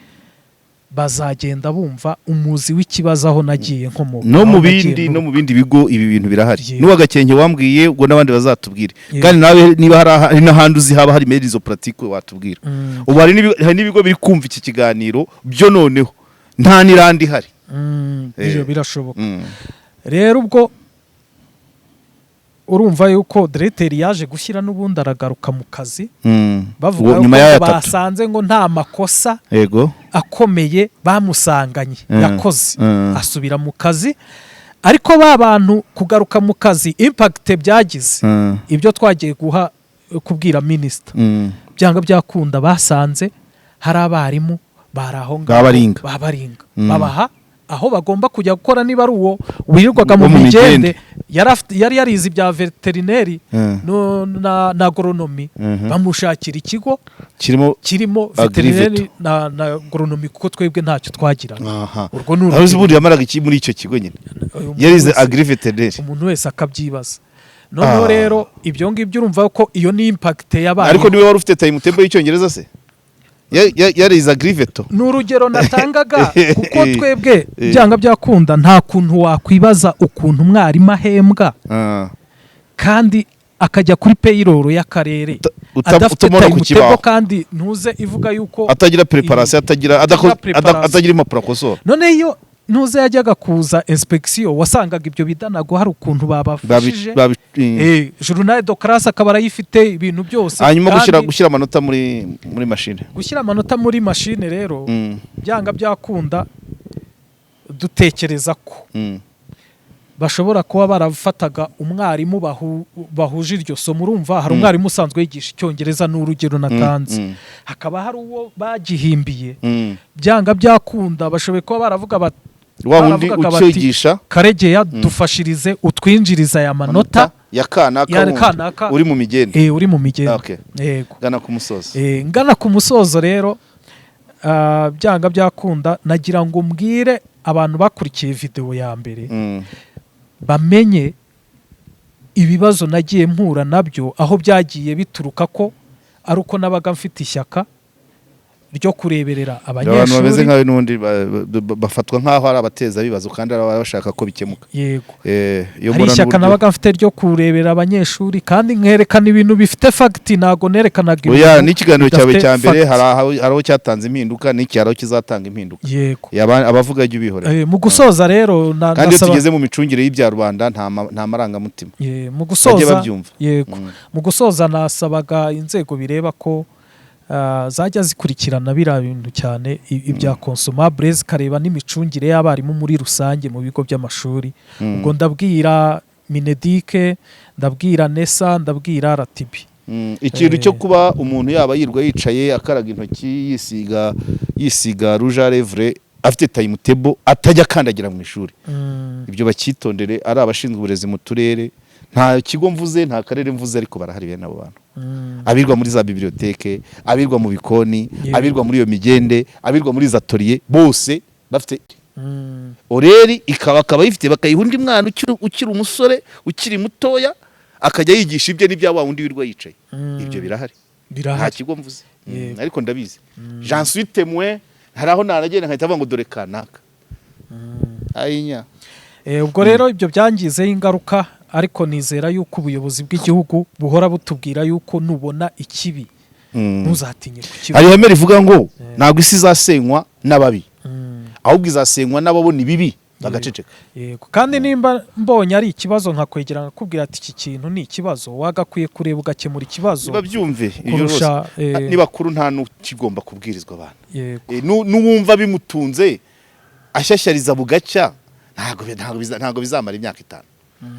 bazagenda bumva umuzi w'ikibazo, aho nagiye nkomoka, No aho mu nagiye bindi no nturuka. mu bindi bigo ibi bintu birahari. Yego. N'uwa wambwiye, ubwo n'abandi bazatubwire. Yego. Kandi nawe niba hari n'ahandi uzi haba hari muri izo pratique watubwira. Ubu hari n'ibigo biri kumva iki kiganiro byo noneho nta n'irandi ihari. Ibyo birashoboka. Rero ubwo urumva yuko diregiteri yaje gushyira n'ubundi aragaruka mu kazi, bavuga Uwo yuko nyuma y'aya ngo 3 basanze ngo nta makosa akomeye bamusanganye yakoze, asubira mu kazi. Ariko ba bantu kugaruka mu kazi, impact byagize, ibyo twagiye guha kubwira minisita, byanga byakunda basanze hari abarimu bari aho ngaho Babaringa. babaringa, babaha aho bagomba kujya gukora. Niba ari uwo wirirwaga mu Wo mu migende, migende. yari yarize ibya veterineri na agronomie, bamushakira ikigo kirimo kirimo Agriveto. veterineri na agronomie, kuko twebwe ntacyo twagiraga. Urwo ni Aho uzi urugero. ubundi yamaraga iki muri icyo kigo nyine? Uyu muntu Yarize agriveterineri. Umuntu wese akabyibaza noneho. Rero ibyo ngibyo urumva ko iyo ni impact yabaye. Ariko niwe wari ufite timetable y'icyongereza se? Yarize agriveto? Ni urugero natangaga, kuko twebwe byanga byakunda nta kuntu wakwibaza ukuntu umwarimu ahembwa kandi akajya kuri payroll y'akarere adafite utamubona ku timetable, kibaho. kandi ntuze ivuga yuko Atagira préparation, atagira préparation. Atagira impapuro akosora. None iyo ntuze yajyaga kuza inspection, wasangaga ibyo bidanago hari ukuntu babafashije. Journal de classe akaba arayifite, ibintu byose. Hanyuma Kandi gushyira amanota muri mashine. Gushyira amanota muri mashine rero, byanga byakunda dutekereza ko bashobora kuba barafataga umwarimu bahuje iryo somo. Urumva hari umwarimu usanzwe yigisha icyongereza, ni urugero natanze, hakaba hari uwo bagihimbiye. Byanga byakunda bashoboye kuba baravuga bati Wa wundi baravugaga bati, ucyigisha "Karegeya, dufashirize utwinjirize aya manota ya kanaka ya wundi kanaka." Uri mu migende. Uri mu migende. Yego. Gana ku musozo. Ngana ku musozo rero, byanga byakunda nagira ngo mbwire abantu bakurikiye videwo ya mbere bamenye ibibazo nagiye mpura nabyo, aho byagiye bituruka, ko ari uko nabaga mfite ishyaka ryo kureberera Abantu bameze abanyeshuri. nkawe n'ubundi bafatwa nk'aho ari abateza ibibazo kandi ari ababa bashaka ko bikemuka. Yego. Iyo Hari mbona ishyaka n'uburyo- nabaga mfite ryo kurebera abanyeshuri, kandi nkerekana ibintu bifite fact, ntabwo nerekanaga Oya, ibintu n'ikiganiro cyawe bidafite cya mbere fact. hari aho cyatanze impinduka, n'iki hari aho kizatanga impinduka. Yego. Abavuga jya ubihorera. Mu gusoza rero Kandi iyo nasaba tugeze mu micungire y'ibya rubanda nta marangamutima. Mu Bajye gusoza babyumva. Yego. Mu gusoza nasabaga inzego bireba ko zajya zikurikirana biriya bintu cyane ibya consomable, zikareba n'imicungire y'abarimu muri rusange mu bigo by'amashuri. Ubwo ndabwira MINEDUC, ndabwira NESA, ndabwira RTB. Ikintu cyo kuba umuntu yaba yirwa yicaye akaraga intoki, yisiga rouge à lèvres. Afite timetable, atajya akandagira mu ishuri. Ibyo bacyitondere, ari abashinzwe uburezi mu turere. Nta kigo mvuze, nta karere mvuze, ariko barahari bene abo bantu, abirwa muri za bibliothèque, abirwa mu bikoni, abirwa muri iyo migende, abirwa muri za atelier, bose bafite horaire, ikaba akaba ayifite, bakayiha undi mwana ukiri umusore, ukiri mutoya, akajya yigisha ibye n'ibya wa wundi wirwa yicaye. Ibyo birahari, nta Birahari. kigo mvuze. Ariko ndabizi, j'en suis témoin. Hari aho naragenda nkahita avuga ngo dore kanaka ayinya. Ubwo rero ibyo byangizeho ingaruka, ariko nizera yuko ubuyobozi bw'igihugu buhora butubwira yuko nubona ikibi ntuzatinye kukivuga. Hari ihame rivuga ngo ntabwo isi izasenywa n'ababi, ahubwo izasenywa n'ababona ibibi bagaceceka. Yego, kandi nimba mbonye ari ikibazo nkakwegera nkakubwira ati iki kintu ni ikibazo, wagakwiye kureba ugakemura ikibazo Niba byumve ibyo kurusha rwose. Niba kuru nta n'ukigomba kubwirizwa abantu. N'uwumva bimutunze ashyashyariza bugacya, ntabwo bizamara imyaka 5.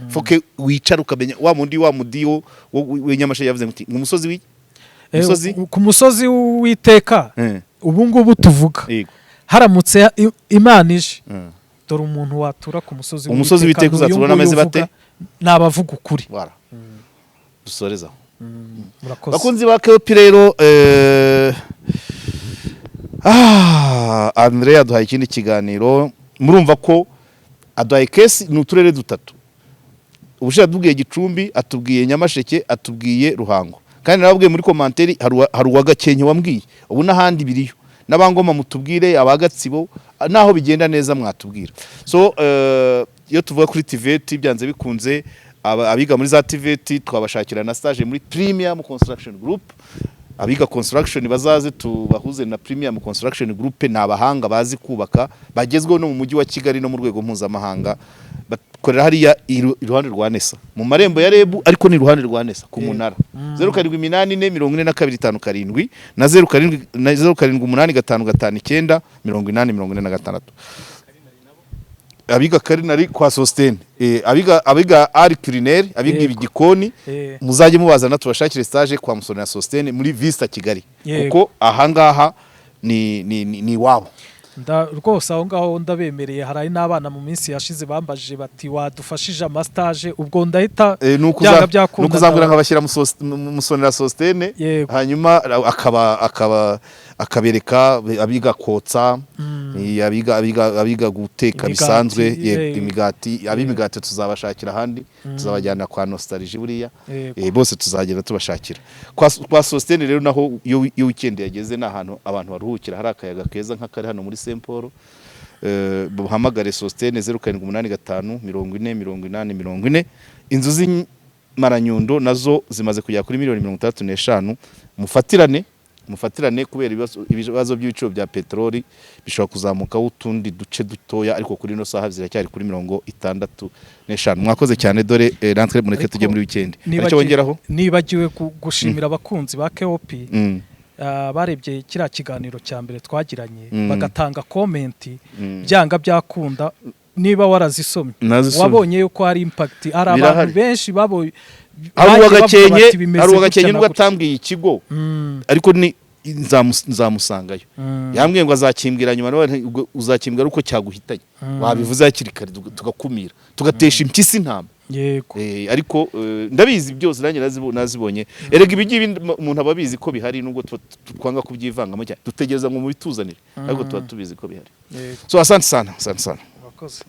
Faut que wicara ukamenya wa mundi wa mudiyo w'Inyamasheke yavuze ngo umusozi wi umusozi. Ku musozi w'Uwiteka ubu ngubu tuvuga, haramutse Imana ije, dore umuntu watura ku musozi. Umusozi w'Uwiteka ni uyu uzaturwa nguyu n'ameze bate? uvuga, ni abavuga ukuri. Voilà. Dusoreze aho. Murakoze. Bakunzi ba Keopi rero, Andre aduhaye ikindi kiganiro. Murumva ko aduhaye case, ni uturere dutatu. Ubushize atubwiye Gicumbi, atubwiye Nyamasheke, atubwiye Ruhango, kandi nababwiye muri commentaire hari uwa Gakenke wambwiye, ubu n'ahandi biriyo n'abangoma mutubwire, aba Gatsibo naho bigenda neza mwatubwira. So iyo tuvuga kuri TVET, byanze bikunze abiga muri za TVET twabashakira na stage muri Premium Construction Group. Abiga construction bazaze tubahuze na Premium Construction Group, ni abahanga bazi kubaka, bagezweho no mu mujyi wa Kigali no mu rwego mpuzamahanga. Bakorera hariya iruhande rwa Nesa, mu marembo ya REB, ariko ni iruhande rwa Nesa ku munara. 0784 42 57 na 07 na 0785 59 80 46. Abiga culinary kwa Sostene, abiga art culinaire, abiga igikoni, muzajye mubazana tubashakire stage kwa Musoni na Sostene muri Vista Kigali, kuko ahangaha ni iwabo. Rwose aho ngaho ndabemereye. Hari n'abana mu minsi yashize bambajije bati wadufashije amastage, ubwo ndahita byanga byakunda. Ni ukuzambwira nkabashyira Musonera Sostene, hanyuma akaba akabereka abiga kotsa, abiga guteka Imigati, bisanzwe, imigati. Ab'imigati tuzabashakira ahandi, tuzabajyana kwa Nostalgie buriya. Bose tuzagenda tubashakira kwa Sostene. Rero naho iyo weekend yageze, ni ahantu abantu baruhukira, hari akayaga keza nk'akari hano muri Saint Paul. Buhamagare Sostene 0785 40 80 40. Inzu z'Imaranyundo nazo zimaze kugera kuri miliyoni 65. Mufatirane, mufatirane, kubera ibibazo by'ibiciro bya peteroli bishobora kuzamukaho utundi duce dutoya, ariko kuri ino saha ziracyari kuri 65. Mwakoze cyane. Dore natwe mureke Ariko tujye muri weekend. Hari icyo wongeraho? Nibagiwe gushimira abakunzi ba KOP, barebye kiriya kiganiro cya mbere twagiranye, bagatanga comment. Byanga byakunda, niba warazisomye, Nazisomye. wabonye yuko hari impact, hari abantu Birahari. benshi babonye Hari bagiye bavuga uwagakenke bati bimeze hari gutya uwagakenke na nubwo gutya. atambwiye ikigo, ariko ni nzamusangayo. Yambwiye ngo azakimbwira nyuma. Nawe ubwo uzakimbwira uko cyaguhitanye. Wabivuze hakiri kare tugakumira, tugatesha impyisi intama. Ariko ndabizi byose nanjye nazibonye. Erega ibi ngibi umuntu aba abizi ko bihari, nubwo tuba twanga kubyivangamo cyane, dutegereza ngo mubituzanire, ariko tuba tubizi ko bihari. So asante sana, asante sana. Murakoze.